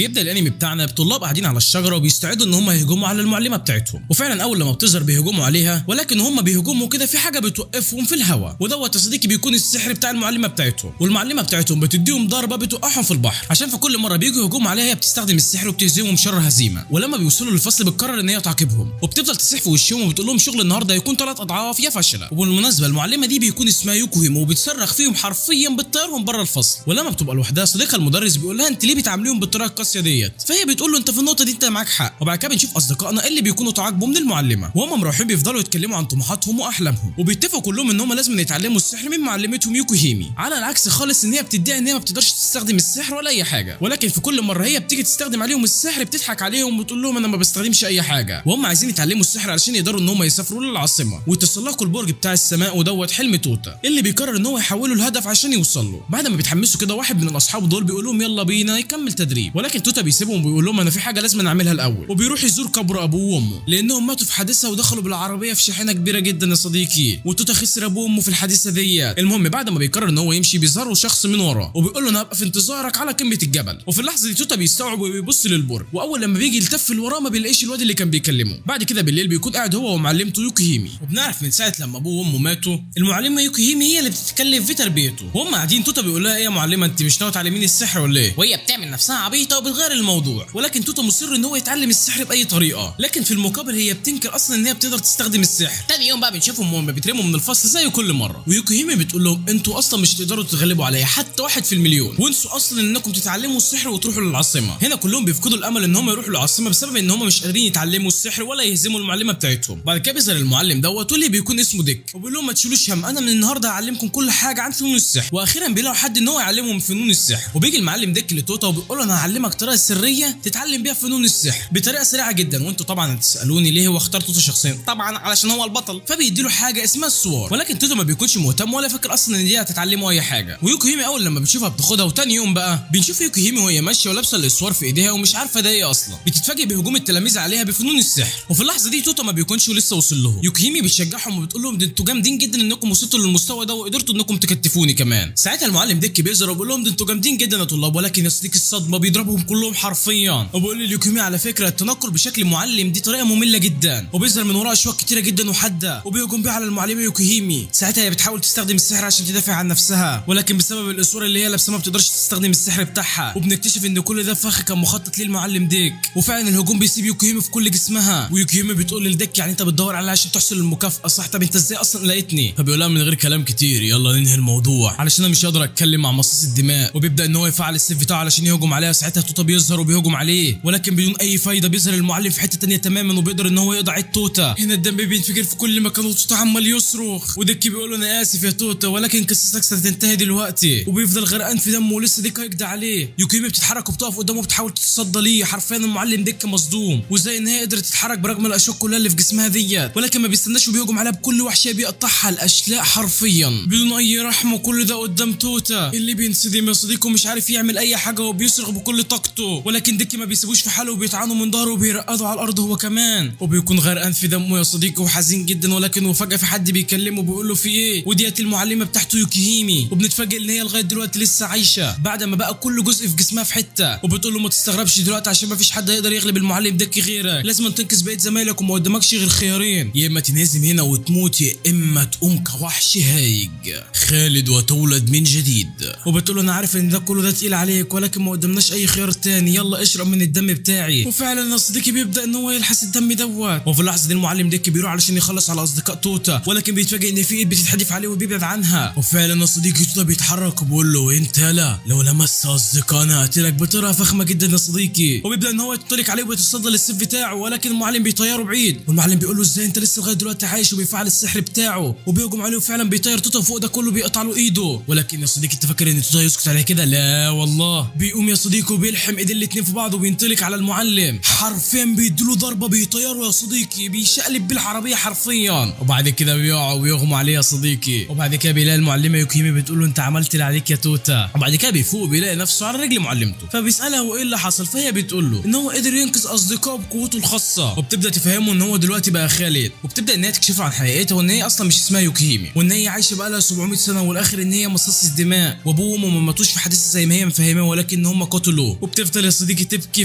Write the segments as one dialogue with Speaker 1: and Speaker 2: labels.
Speaker 1: بيبدا الانمي بتاعنا بطلاب قاعدين على الشجرة وبيستعدوا ان هم يهجموا على المعلمة بتاعتهم، وفعلا اول لما بتظهر بيهجموا عليها، ولكن هم بيهجموا كده في حاجة بتوقفهم في الهواء، ودوت يا صديقي بيكون السحر بتاع المعلمة بتاعتهم، والمعلمه بتاعتهم بتديهم ضربه بتوقعهم في البحر، عشان في كل مرة بييجوا يهجموا عليها هي بتستخدم السحر وبتهزمهم شر هزيمة. ولما بيوصلوا للفصل بتقرر ان هي تعاقبهم، وبتفضل تصيح في وشهم وبتقول لهم شغل النهارده هيكون 3 اضعاف يا فشله. وبالمناسبة المعلمة دي بيكون اسمها يوكوهيمو، وبتصرخ فيهم حرفيا بتطيرهم بره الفصل. ولما بتبقى لوحدها صديقها المدرس بيقول لها انت ليه بتعامليهم بالطريقة القاسية ديت، فهي بتقول له انت في النقطة دي انت معاك حق. وبعد كده بنشوف اصدقائنا اللي بيكونوا تعاقبوا من المعلمة، وهم مروحين بيفضلوا يتكلموا عن طموحاتهم واحلامهم، وبيتفقوا كلهم ان هم لازم يتعلموا السحر من معلمتهم يوكوهيمي، على العكس خالص ان هي بتدعي ان هي ما بتقدرش تستخدم السحر ولا اي حاجة، ولكن في كل مرة هي بتيجي تستخدم عليهم السحر بتضحك عليهم وبتقول لهم انا ما بستخدمش اي حاجة، وهم عايزين يتعلموا السحر علشان يقدروا ان هم يسافروا للعاصمه ويتسلقوا البرج بتاع السماء، ودوت حلم توتا اللي بيقرر ان هو يحوله لهدف عشان يوصل له. بعد ما بيتحمسوا كده واحد من الاصحاب دول بيقول لهم يلا بينا يكمل تدريب، ولكن توتا بيسيبهم وبيقول لهم انا في حاجة لازم نعملها الاول، وبيروح يزور قبر ابوه وامه لانهم ماتوا في حادثه ودخلوا بالعربية في شاحنة كبيرة جدا يا صديقي، وتوتا خسر ابوه وامه في الحادثة ديت. المهم بعد ما بيقرر ان هو يمشي بيظهر له شخص من وراه وبيقول له انا هبقى في انتظارك على قمة الجبل، وفي اللحظة دي توتا بيستوعب وبيبص للبرج، واول لما بيجي يلتف لوراه ما بيلاقيش الواد اللي كان بيكلمه. بعد كده بالليل بيكون قاعد هو ومعلمته يوكيهيمي، وبنعرف من ساعة لما ابوه وامه ماتوا المعلمة يوكيهيمي هي اللي بتتكلم في تربيته. وهم قاعدين توتا بيقول لها ايه يا معلمه انت مش ناوية تعلميني السحر ولا ايه، وهي بتعمل نفسها عبيطه وبتغير الموضوع، ولكن توتا مصر ان هو يتعلم السحر باي طريقه، لكن في المقابل هي بتنكر اصلا ان هي بتقدر تستخدم السحر. تاني يوم بقى بنشوفهم وهم بيترموا من الفصل زي كل مرة، ويوكيهيمي بتقول لهم انتوا اصلا مش هتقدروا تتغلبوا عليا حتى 1 في المليون، وانسوا اصلا انكم تتعلموا السحر وتروحوا للعاصمه. هنا كلهم بيفقدوا الامل ان هم يروحوا للعاصمه بسبب ان هم مش قادرين يتعلموا السحر ولا يهزموا المعلمة بتاعتهم. بعد كده بيظهر المعلم دوت واللي بيكون اسمه ديك، وبيقول لهم ما تشيلوش هم انا من النهارده هعلمكم كل حاجة عن فنون السحر. واخيرا بيلاقوا حد ان هو يعلمهم فنون السحر، وبيجي المعلم ديك لتوتا وبيقول له انا هعلمك طريقه سرية تتعلم بيها فنون السحر بطريقة سريعة جدا. وانتوا طبعا هتسالوني ليه هو اختار توتا شخصيا، طبعا علشان هو البطل. فبيدي له حاجة اسمها السوار، ولكن توتا ما بيكونش مهتم ولا فاكر اصلا ان دي هتتعلمه اي حاجة. ويوكيهيمي اول لما بتشوفها بتاخدها. وتاني يوم بقى بنشوف يوكيهيمي وهي ماشية ولابسه الاسوار في ايديها ومش عارفه ده ايه اصلا، بتتفاجئ بهجوم التلاميذ عليها بفنون السحر. وفي اللحظة دي توتا ما بيكونش لسه وصل لهم، يوكيهيمي بتشجعهم وبتقول لهم ده انتوا جامدين جدا انكم وصلتوا للمستوى ده وقدرتوا انكم تكتفوني كمان. ساعتها المعلم ديك بيظهر وبيقول لهم ده انتوا جامدين جدا يا طلاب، ولكن يا صديقي الصدمة بيضربهم كلهم حرفيا. وبيقول ليوكيهيمي على فكرة التنقل بشكل معلم دي طريقه مملة جدا، وبيظهر من وراه اشواك كتيرة جدا وحاده وبيهجم بيها على المعلمة يوكيهيمي. ساعتها هي بتحاول تستخدم السحر عشان تدافع عن نفسها، ولكن بسبب الاسوار اللي هي لابسه ما بتقدرش تستخدم السحر بتاعها. وبنكتشف ان كل ده فخ كان مخطط ليه المعلم ديك، وفعلا الهجوم بيسيب يوكيهيمي في كل جسمها. ويوكيهيمي بتقول لديك يعني انت بتدور عليها عشان تحصل المكافاة صح، طب انت ازاي اصلا لقيتني؟ فبيقول لها من غير كلام كتير يلا ننهي الموضوع علشان انا مش هقدر اتكلم مع مصاص الدماء. وبيبدا ان هو يفعل السيف بتاعه علشان يهجم عليها. ساعتها توتا بيظهر وبيهجم عليه، ولكن بدون اي فايده. بيظهر المعلم في حتة تانية تماما وبيقدر ان هو يقضي على توتا. هنا الدم بينفجر في كل مكان وتوتا عمال يصرخ، وديك بيقول له انا اسف يا توتا ولكن قصتك ستنتهي دلوقتي. وبيفضل غرقان في دمه ولسه ديك هيقضي عليه. يوكيمي بتتحرك وبتقف قدامه وبتحاول تتصدى ليه. حرفيا المعلم ديك مصدوم وازاي ان هي قدرت تتحرك برغم الاشواك كلها اللي في جسمها ديت، ولكن ما بيستناش وبيهجم عليها بكل وحشية بيقطعها الاشلاء حرفيا بدون اي رحمه. وكل ده قدام توتا اللي بينصدم يا صديقه ومش عارف يعمل اي حاجة وبيصرخ بكل طاقته، ولكن ديك ما بيسيبوش في حاله وبيطعنه من ظهره وبيرقده على الارض هو كمان، وبيكون غرقان في دمه يا صديقي وحزين جدا. ولكن وفجاة في حد بيكلمه بيقول له في ايه، وديت المعلمة بتاعته يوكيهيمي. وبنتفاجئ ان هي لغاية دلوقتي لسه عايشه بعد ما بقى كل جزء في جسمها في حتة، وبتقول له ما تستغربش دلوقتي عشان ما فيش حد هيقدر يغلب المعلم ديك غيرك، لازم تنقذ بقية زمايلك وما قدامكش غير خيارين، يا اما تنهزم هنا وتموت يا اما تقوم كوحش هايج خالد وتولد من جديد. وبتقول له انا عارف ان ده كله ده تقيل عليك ولكن ما قدامناش اي خيار تاني، يلا اشرب من الدم بتاعي. وفعلا يا صديقي بيبدا ان هو يلحس الدم دوت. وفي اللحظة دي المعلم ديك بيروح علشان يخلص على اصدقاء توتا، ولكن بيتفاجئ ان في ايد بتتحدف عليه وبيبعد عنها. وفعلا يا صديقي توتا بيتحرك وبيقول له انت لا لو لمست اصدقائنا هقتلك بطريقة فخمة جدا يا صديقي. وبيبدا ان هو يتطلق عليه وبيتصدى للسيف بتاعه، ولكن المعلم بيطيره بعيد. والمعلم بيقول له ازاي انت لسه لغاية دلوقتي عايش، وبيفعل السحر بتاعه وبيهجم عليه وفعلا بيطير توتا، وفوق ده كله بيقطع له ايده. ولكن يا صديقي انت فاكر ان توتا يسكت على كده؟ لا والله، بيقوم يا صديقي وبيلحم ايدين الاتنين في بعض وبينطلق على المعلم، حرفيا بيديله ضربه بيطيره يا صديقي، بيشقلب بالعربية حرفيا. وبعد كده بيقع وبيغمى عليه يا صديقي. وبعد كده بيلاقي المعلمة يوكيمي بتقول له انت عملت اللي عليك يا توتا. وبعد كده بيفوق بيلاقي نفسه على رجل معلمته، فبيسالها هو ايه اللي حصل، فهي بتقول له ان هو قدر ينقذ اصدقائه بقوته الخاصة. وبتبدا تفهمه ان هو دلوقتي بقى خالد، وبتبدا ان هي تكشفه عن حقيقتها وان هي اصلا مش اسمها يوكيمي، وان هي عايشه بقى لها 700 سنة، والاخر ان هي مصاصه دماء، وابوه وامه ما ماتوش في حادثه زي ما هي مفهمه، ولكن هم قتلوه. وبتفضل يا صديقي تبكي.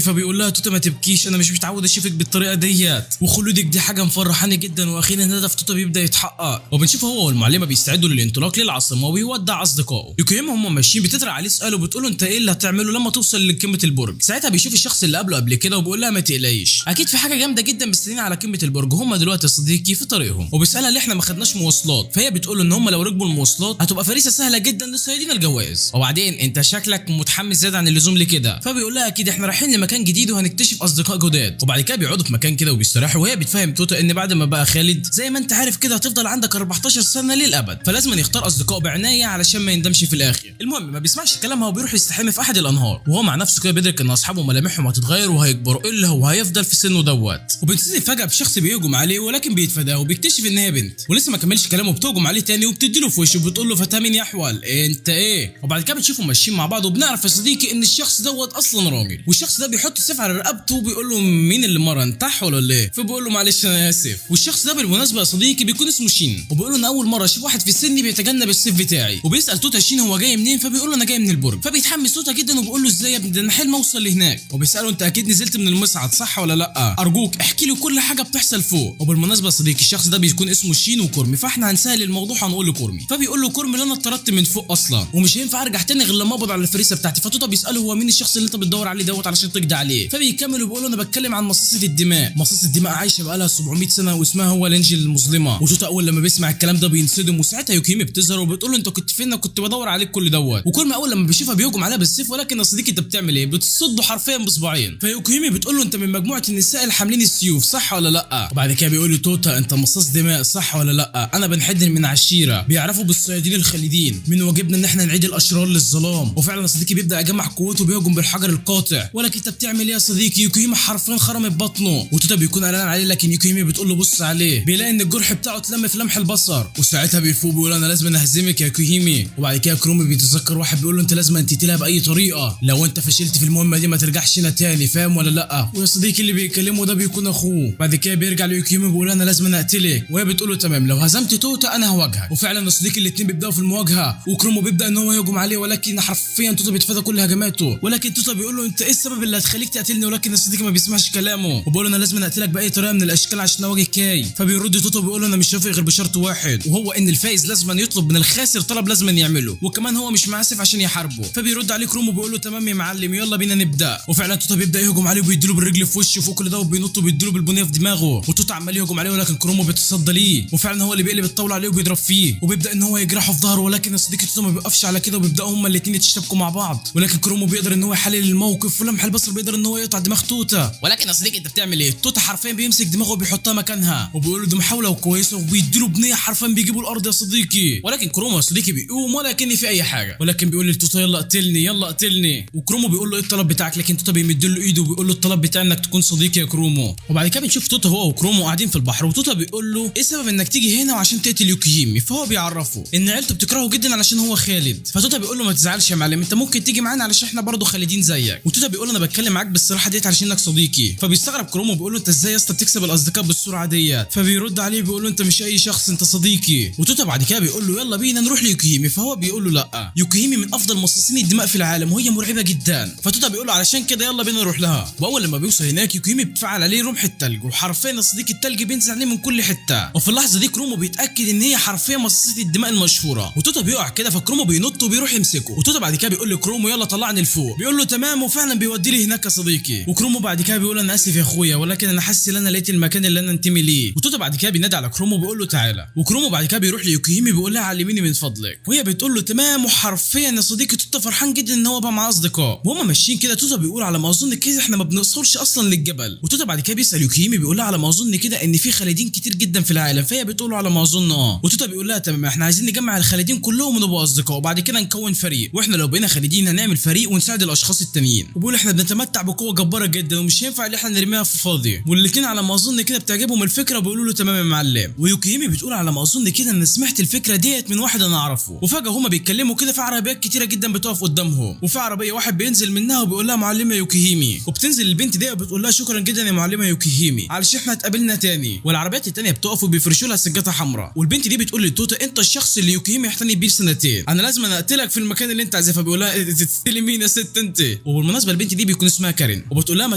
Speaker 1: فبيقول لها توتا ما تبكيش، انا مش متعود اشوفك بالطريقة ديت، وخلودك دي حاجة مفرحاني جدا، واخيرا هدف توتا بيبدا يتحقق. وبنشوفه هو والمعلمه بيستعدوا للانطلاق للعاصمه وبيودع اصدقائه. يوكيهيمي هم ماشيين بتطرح عليه سؤال وبتقول له انت ايه اللي هتعمله لما توصل لقمة البرج. ساعتها بيشوف الشخص اللي قابله قبل كده وبيقول لها ما تقلقيش، اكيد في حاجة جامدة جدا مستنيين على قمة البرج، هم دلوقتي يا صديقي في طريقهم. وبيسالها ليه احنا ما خدناش مواصلات، فهي بتقول له ان هم لو ركبوا المواصلات هتبقى فريسة سهلة جدا لصيادين الجوائز. وبعدين انت شكلك متحمس زيادة عن اللزوم ليه كده؟ فبيقول لها اكيد احنا رايحين لمكان جديد وهنكتشف اصدقاء جداد. وبعد كده بيقعدوا في مكان كده وبيستريحوا، وهي بتفهم توتا ان بعد ما بقى خالد زي ما انت عارف كده هتفضل عندك 14 سنة للابد، فلازم يختار اصدقائه بعناية علشان ما يندمش في الاخر. المهم ما بيسمعش كلامها وبيروح يستحمى في احد الانهار، وهو مع نفسه كده بيدرك ان اصحابه ملامحهم هتتغير وهيكبروا الا هو هيفضل في سنة دوت. وبنتصدم فجاة بشخص بيهجم عليه ولكن بيتفاداه وبيكتشف ان هي بنت، ولسه ما كملش كلامه بتهجم عليه تاني وبتديله في وشه وبتقول له فتى مين يا احول انت ايه. وبعد كده بتشوفهم ماشيين مع بعض، وبنعرف يا صديقي ان الشخص دوت اصلا راجل، والشخص ده بيحط السيف على رقبته وبيقول له مين اللي مرة انت احول ولا ايه؟ فبيقول له معلش انا اسف. والشخص ده بالمناسبة يا صديقي بيكون اسمه شين، وبيقول له انا اول مرة اشوف واحد في سني بيتجنب السيف بتاعي. وبيسال توتا شين هو جاي منين، فبيقول له انا جاي من البرج. فبيتحمس توتا جدا وبيقول له ازاي يا ابني، ده انا حلم اوصل لهناك. وبيساله انت اكيد نزلت من المصعد صح ولا لا؟ ارجوك احكي لي كل حاجة بتحصل فوق. وبالمناسبة يا صديقي الشخص ده بيكون اسمه شين وكورمي، فاحنا هنسهل الموضوع هنقول له كورمي. فبيقول له كورمي انا اتطردت من فوق اصلا ومش هينفع ارجع تاني غير لما اقبض على الفريسه بتاعتي. فتوتا بيساله هو مين الشخص اللي انت بتدور عليه دوت علشان تقضي عليه. فبيكمل وبيقول له انا بتكلم عن مصاصه الدماء، مصاصه الدماء عايشه بقالها 700 سنة واسمها هو لينجي المظلمة. وتوتا اول لما بيسمع الكلام ده بينصدم، وساعتها يوكيمي بتظهر وبتقول له انت كنت فين؟ انا كنت بدور عليك كل دوت. وكورمي اول لما بيشوفها بيهجم عليها بالسيف، ولكن يا صديقي انت بتعمل ايه؟ بتصده حرفيا بصباعين. فيوكيمي بتقول له انت من مجموعة النساء اللي حاملين السيوف صح ولا لا؟ وبعد كده بيقول له توتا انت مصاص دماء صح ولا لا؟ انا بنحدر من عشيره بيعرفوا بالصيادين الخالدين، من واجبنا ان احنا نعيد الاشرار للظلام. وفعلا يا صديقي بيبدا يجمع قوته وبيهجم بالحجر القاطع، ولكن انت بتعمل ايه يا صديقي؟ يوكيهيمي حرفيا خرمت بطنه، وتوتا بيكون قلقان عليه، لكن يوكيهيمي بتقول له بص عليه، بيلاقي ان الجرح بتاعه اتلم في لمح البصر، وساعتها بيفوق بيقول انا لازم اهزمك يا يوكيهيمي. وبعد كده كرومي بيتذكر واحد بيقول له انت لازم تقتلها باي طريقه، لو انت فشلت في المهمة دي ما ترجعش هنا تاني، فاهم ولا لا؟ ويا صديقي اللي بيكلمه ده بيكون اخوه. بعد كده بيرجع ليوكيهيمي بيقول انا لازم اقتلك، وهي بتقول له تمام لو هزمت توتا انا هواجهك. وفعلا يا صديقي الاثنين بيبداوا في المواجهة، وكرومو بيبدا ان هو يهجم عليه، ولكن حرفيا توتا بيتفادى كل هجماته، ولكن توتا بيقول له انت ايه السبب اللي هتخليك تقتلني؟ ولكن يا صديقي ما بيسمعش كلامه وبيقول له انا لازم اقتلك باي طريقه من الاشكال عشان اواجه كاي. فبيرد توتا بيقول له انا مش موافق غير بشرط واحد، وهو ان الفايز لازم يطلب من الخاسر طلب لازم يعمله، وكمان هو مش معاه سيف عشان يحاربه. فبيرد عليه كرومو بيقول له تمام يا معلم يلا بينا نبدا. وفعلا توتا بيبدا يهجم عليه وبيديله بالرجل في وشه، وفوق كل ده وبينط وبيديله بالبنيه في دماغه، وتوتا عمال يهجم عليه ولكن كرومو بيتصدى ليه، وفعلا هو اللي بيقلب الطاولة عليه وبيضرب فيه، وبيبدا ان هو يجرحه في ظهره، ولكن يا صديقي توتا ما بيوقفش على كده، وبيبداوا هما الاثنين يتشابكوا مع بعض، ولكن كرومو بيقدر ان هو يحلل الموقف، ولمح البصر بيقدر ان هو يقطع دماغ توتا. ولكن يا صديقي انت بتعمل ايه؟ توتا حرفيا بيمسك دماغه وبيحطها مكانها، وبيقول له دي محاولة وكويسة، وبيديله بنيه حرفيا بيجيبوا الارض يا صديقي. ولكن كرومو يا صديقي بيقوم ولا كأن في اي حاجة، ولكن بيقول لتوتا يلا اقتلني يلا اقتلني. وكرومو بيقول له ايه الطلب بتاعك؟ لكن توتا بيمد له ايده وبيقول له الطلب بتاعي انك تكون صديقي يا كرومو. وبعد كده بنشوف توتا هو وكرومو قاعدين في البحر، وتوتا بيقول له ايه سبب انك تيجي هنا وعشان تقتل يوكيهيمي؟ فهو بيعرفه ان عيلته بتكرهه جدا علشان هو خالد. فتوتا بيقول له ما تزعلش يا معلم، انت ممكن تيجي معانا علشان احنا برضه خالدين زيك. وتوتا بيقول له انا بتكلم معاك بالصراحه ديت علشان انك صديقي. فبيستغرب كرومو بيقول له انت ازاي يا اسطى بتكسب الاصدقاء بالسرعة ديت؟ فبيرد عليه بيقول له انت مش اي شخص، انت صديقي. وتوتا بعد كده بيقول له يلا بينا نروح ليوكيهيمي. فهو بيقول له لا، يوكيهيمي من افضل مصاصين الدماء في العالم وهي مرعبة جدا. فتوتا بيقول له علشان كده يلا بينا نروح لها. واول لما بيوصل هناك يوكيهيمي بتفعل عليه رمح التلج، وحرفيا يا صديقي التلج بينزل عليه من كل حتة. وفي اللحظة دي كرومو بيتاكد ان هي حرفيا مصاصه الدماء المشهورة، وتوتا بيقع كده، فكرومو بينط وبيروح يمسكه. وتوتا بعد كده بيقول لكرومو يلا طلعني لفوق، بيقول له تمام، وفعلا بيودي لي هناك يا صديقي. وكرومو بعد كده بيقول انا اسف يا اخويا، ولكن انا حاسس ان انا لقيت المكان اللي انا انتمي ليه. وتوتا بعد كده بينادي على كرومو بيقول له تعالى. وكرومو بعد كده بيروح ليوكيهيمي بيقول لها علميني من فضلك، وهي بتقول له تمام. وحرفيا يا صديقي توتا فرحان جدا ان هو بقى مع اصدقاء. وهما ماشيين كده توتا بيقول على ما اظن كده احنا ما بنوصلش اصلا للجبل. وتوتا بعد كده بيسال يوكيهيمي بيقول لها على ما اظن كده ان في خالدين كتير جدا في العالم، فهي بتقول له على ما اظن اه. وتوتا بيقول لها تمام احنا عايزين نجمع الخالدين كلهم ونبقى اصدقاء، وبعد كده نكون فريق، واحنا لو بقينا خالدين هنعمل فريق ونساعد الاشخاص التانيين. وبيقول احنا بنتمتع بقوة جبارة جدا ومش هينفع ان احنا نرميها في فاضي. والاثنين على ما اظن كده بتعجبهم الفكرة وبيقولوا له تمام يا معلم. ويوكيهيمي بتقول على ما اظن كده ان سمعت الفكرة ديت من واحد انا اعرفه. وفجاة هما بيتكلموا كده في عربيات كتيرة جدا بتقف قدامهم، وفي عربية واحد بينزل منها وبيقول لها معلمه يوكيهيمي، وبتنزل البنت دي وبتقول لها شكرا جدا يا معلمه يوكيهيمي علشان احنا اتقابلنا تاني. والعربيات التانية بتقف وبيفرشوا لها سجادة حمراء، والبنت دي بتقول لتوتا انت الشخص اللي يوكيهيمي احتني بيه سنتين، انا لازم اقتلك في المكان اللي انت عايزاه. فبيقول لها تقتلي مين يا ست انت؟ وبالمناسبة البنت دي بيكون اسمها كارين، وبتقول لها ما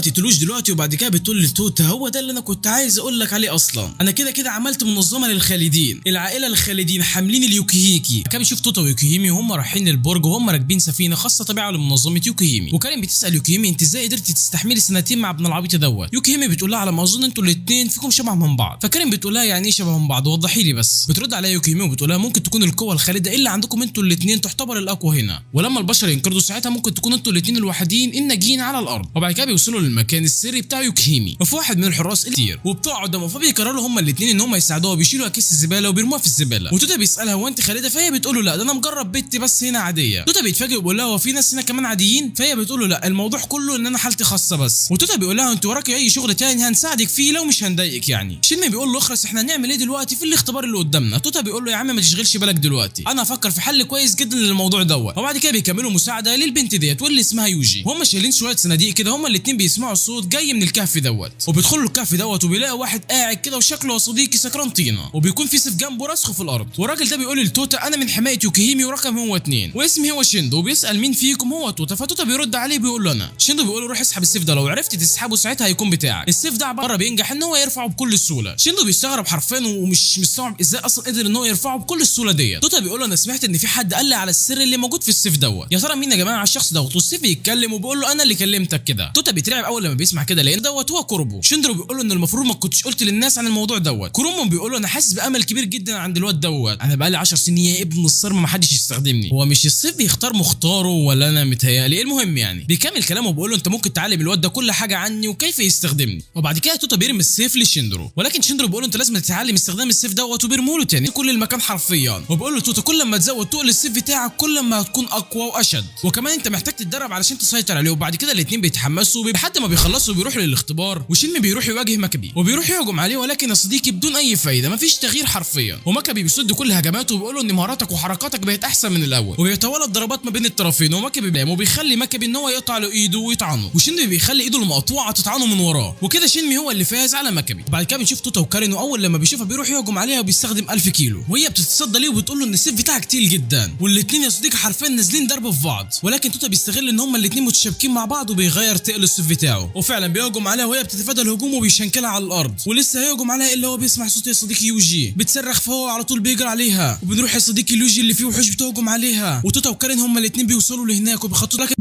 Speaker 1: تقتلوش دلوقتي. وبعد كده بتقول لتوتا هو ده اللي انا كنت عايز اقول لك عليه اصلا، انا كده كده عملت منظمة للخالدين، العائلة الخالدين حاملين اليوكيهيكي. كان بيشوف توتا ويوكيهيمي وهم رايحين للبرج وهم راكبين سفينة خاصة تابعه لمنظمة يوكيهيمي. وكارين بتسال يوكيهيمي انت ازاي قدرتي تستحملي سنتين مع ابن العبيط دوت؟ يوكيهيمي بتقول لها على ما اظن انتوا الاثنين فيكم شبه من بعض. فكارين بتقول لها يعني ايه شبه من بعض؟ وضحي لي بس. بترد عليها يوكيهيمي وبتقول لها ممكن تكون القوة الخالدة اللي عندكم انتوا الاثنين تعتبر الاقوى هنا، ولما البشر ينقرضوا ساعتها ممكن تكونوا انتوا الاثنين الوحيدين الناجين على الارض. وبعد كده بيوصلوا للمكان السري بتاع يوكيهيمي، وفي واحد من الحراس كتير وبتقع قدامه، فبيقرروا هما الاثنين ان هما يساعدوها وبيشيلوا اكياس الزبالة وبيرموها في الزبالة. وتوتا بيسالها هو انت خالدة؟ فهي بتقول له لا ده انا مجرب بنت بس هنا عادية. توتا بيتفاجئ وبيقول لها هو في ناس هنا كمان عاديين؟ فهي بتقول له لا الموضوع كله ان انا حالتي خاصة بس. وتوتا بيقول لها انت وراكي اي شغل تاني هنساعدك فيه لو مش هنضايقك يعني. شينمي بيقول له اخرس احنا هنعمل ايه دلوقتي في الاختبار اللي قدامنا؟ توتا بيقول له يا عم ما تشغلش بالك دلوقتي، انا هفكر في حل كويس جدا للموضوع دوت. وبعد كده بيكملوا مساعدة للبنت ديت واللي اسمها يوجي، وهم شايلين شوية صناديق كده، هم الاثنين بيسمعوا صوت جاي من الكهف دوت، وبيدخلوا الكهف دوت وبيلاقوا واحد قاعد كده وشكله يا صديقي سكران طينه، وبيكون في سيف جنبه راسخة في الارض. والراجل ده بيقول لتوتا انا من حماية يوكيهيمي ورقم هو 2 واسمي هو شيندو، وبيسال مين فيكم هو توتا؟ فتوتا بيرد عليه بيقول له انا. شيندو بيقول له روح اسحب السيف ده، لو عرفت تسحبه ساعتها هيكون بتاعك. السيف ده بره بينجح ان هو يرفعه بكل سهولة. شيندو بيستغرب حرفيا ومش مستوعب ازاي اصلا قدر ان هو يرفعه بكل السهولة ديت. توتا بيقول له انا سمعت ان في حد قال لي على السر اللي موجود في السيف دوت، يا ترى مين يا جماعة الشخص دوت؟ والسيف بيتكلم وبيقول له انا اللي كلمتك كده. توتا بيترعب اول لما بيسمع كده لان دوت هو كوربو. شيندو بيقول له ان المفروض ما كنتش قلت للناس عن الموضوع دوت. كرومو بيقول له انا حاسس بامل كبير جدا عند الواد دوت، انا بقالي 10 سنين يا ابن الصرم ما حدش يستخدمني. هو مش السيف بيختار مختاره ولا انا متهيألي؟ المهم يعني بيكمل كلامه وبيقول له انت ممكن تعلم الواد ده كل حاجة عني وكيف يستخدمني. وبعد كده توتا بيرمي السيف لشيندرو، ولكن شيندرو بيقول له انت لازم تتعلم استخدام السيف دوت، وبيرموا له تاني كل المكان حرفيا. وبيقول له توتا كل ما تزود تقل السيف بتاعك كل ما هتكون اقوى واشد، وكمان انت محتاج تتدرب علشان تسيطر عليه. وبعد كده الاثنين بيتحمسوا لحد ما بيخلصوا بيروحوا للاختبار، وشينمي بيروح يواجه ماكابي وبيروح يهجم عليه، ولكن يا صديقي بدون اي فايده، مفيش تغيير حرفيا. وماكابي بيصد كل هجماته وبيقول له ان مهاراتك وحركاتك بقت احسن من الاول، وبيتوالى الضربات ما بين الطرفين. وماكابي بيقام وبيخلي ماكابي ان هو يقطع له ايده ويطعنه، وشينمي بيخلي ايده المقطوعة تطعنه من وراه، وكده شينمي هو اللي فاز على ماكابي. بعد كده بنشوف توتا وكارين، واول لما بيشوفها بيروح يهجم عليها وبيستخدم 1000 كيلو، وهي بتتصدى ليه وبتقول له ان السيف بتاعك تقيل جدا، والاثنين يا صديقي حرفيا نازلين ضرب في بعض. ولكن توتا بيستغل ان هما الاثنين متشابكين مع بعض وبيغير تقل السيف بتاعه، وفعلا بيهجم عليها وهي بتتفادى الهجوم وبيشنكلها على الارض. ولسه هيهجم عليها الا هو بيسمع صوت يا صديقي يوجي بتصرخ، فهو على طول بيجري عليها. وبنروح يا صديقي ليوجي اللي فيه وحوش بتهجم عليها، وتوتا وكارين هما الاثنين بيوصلوا لهناك وبيخططوا. لكن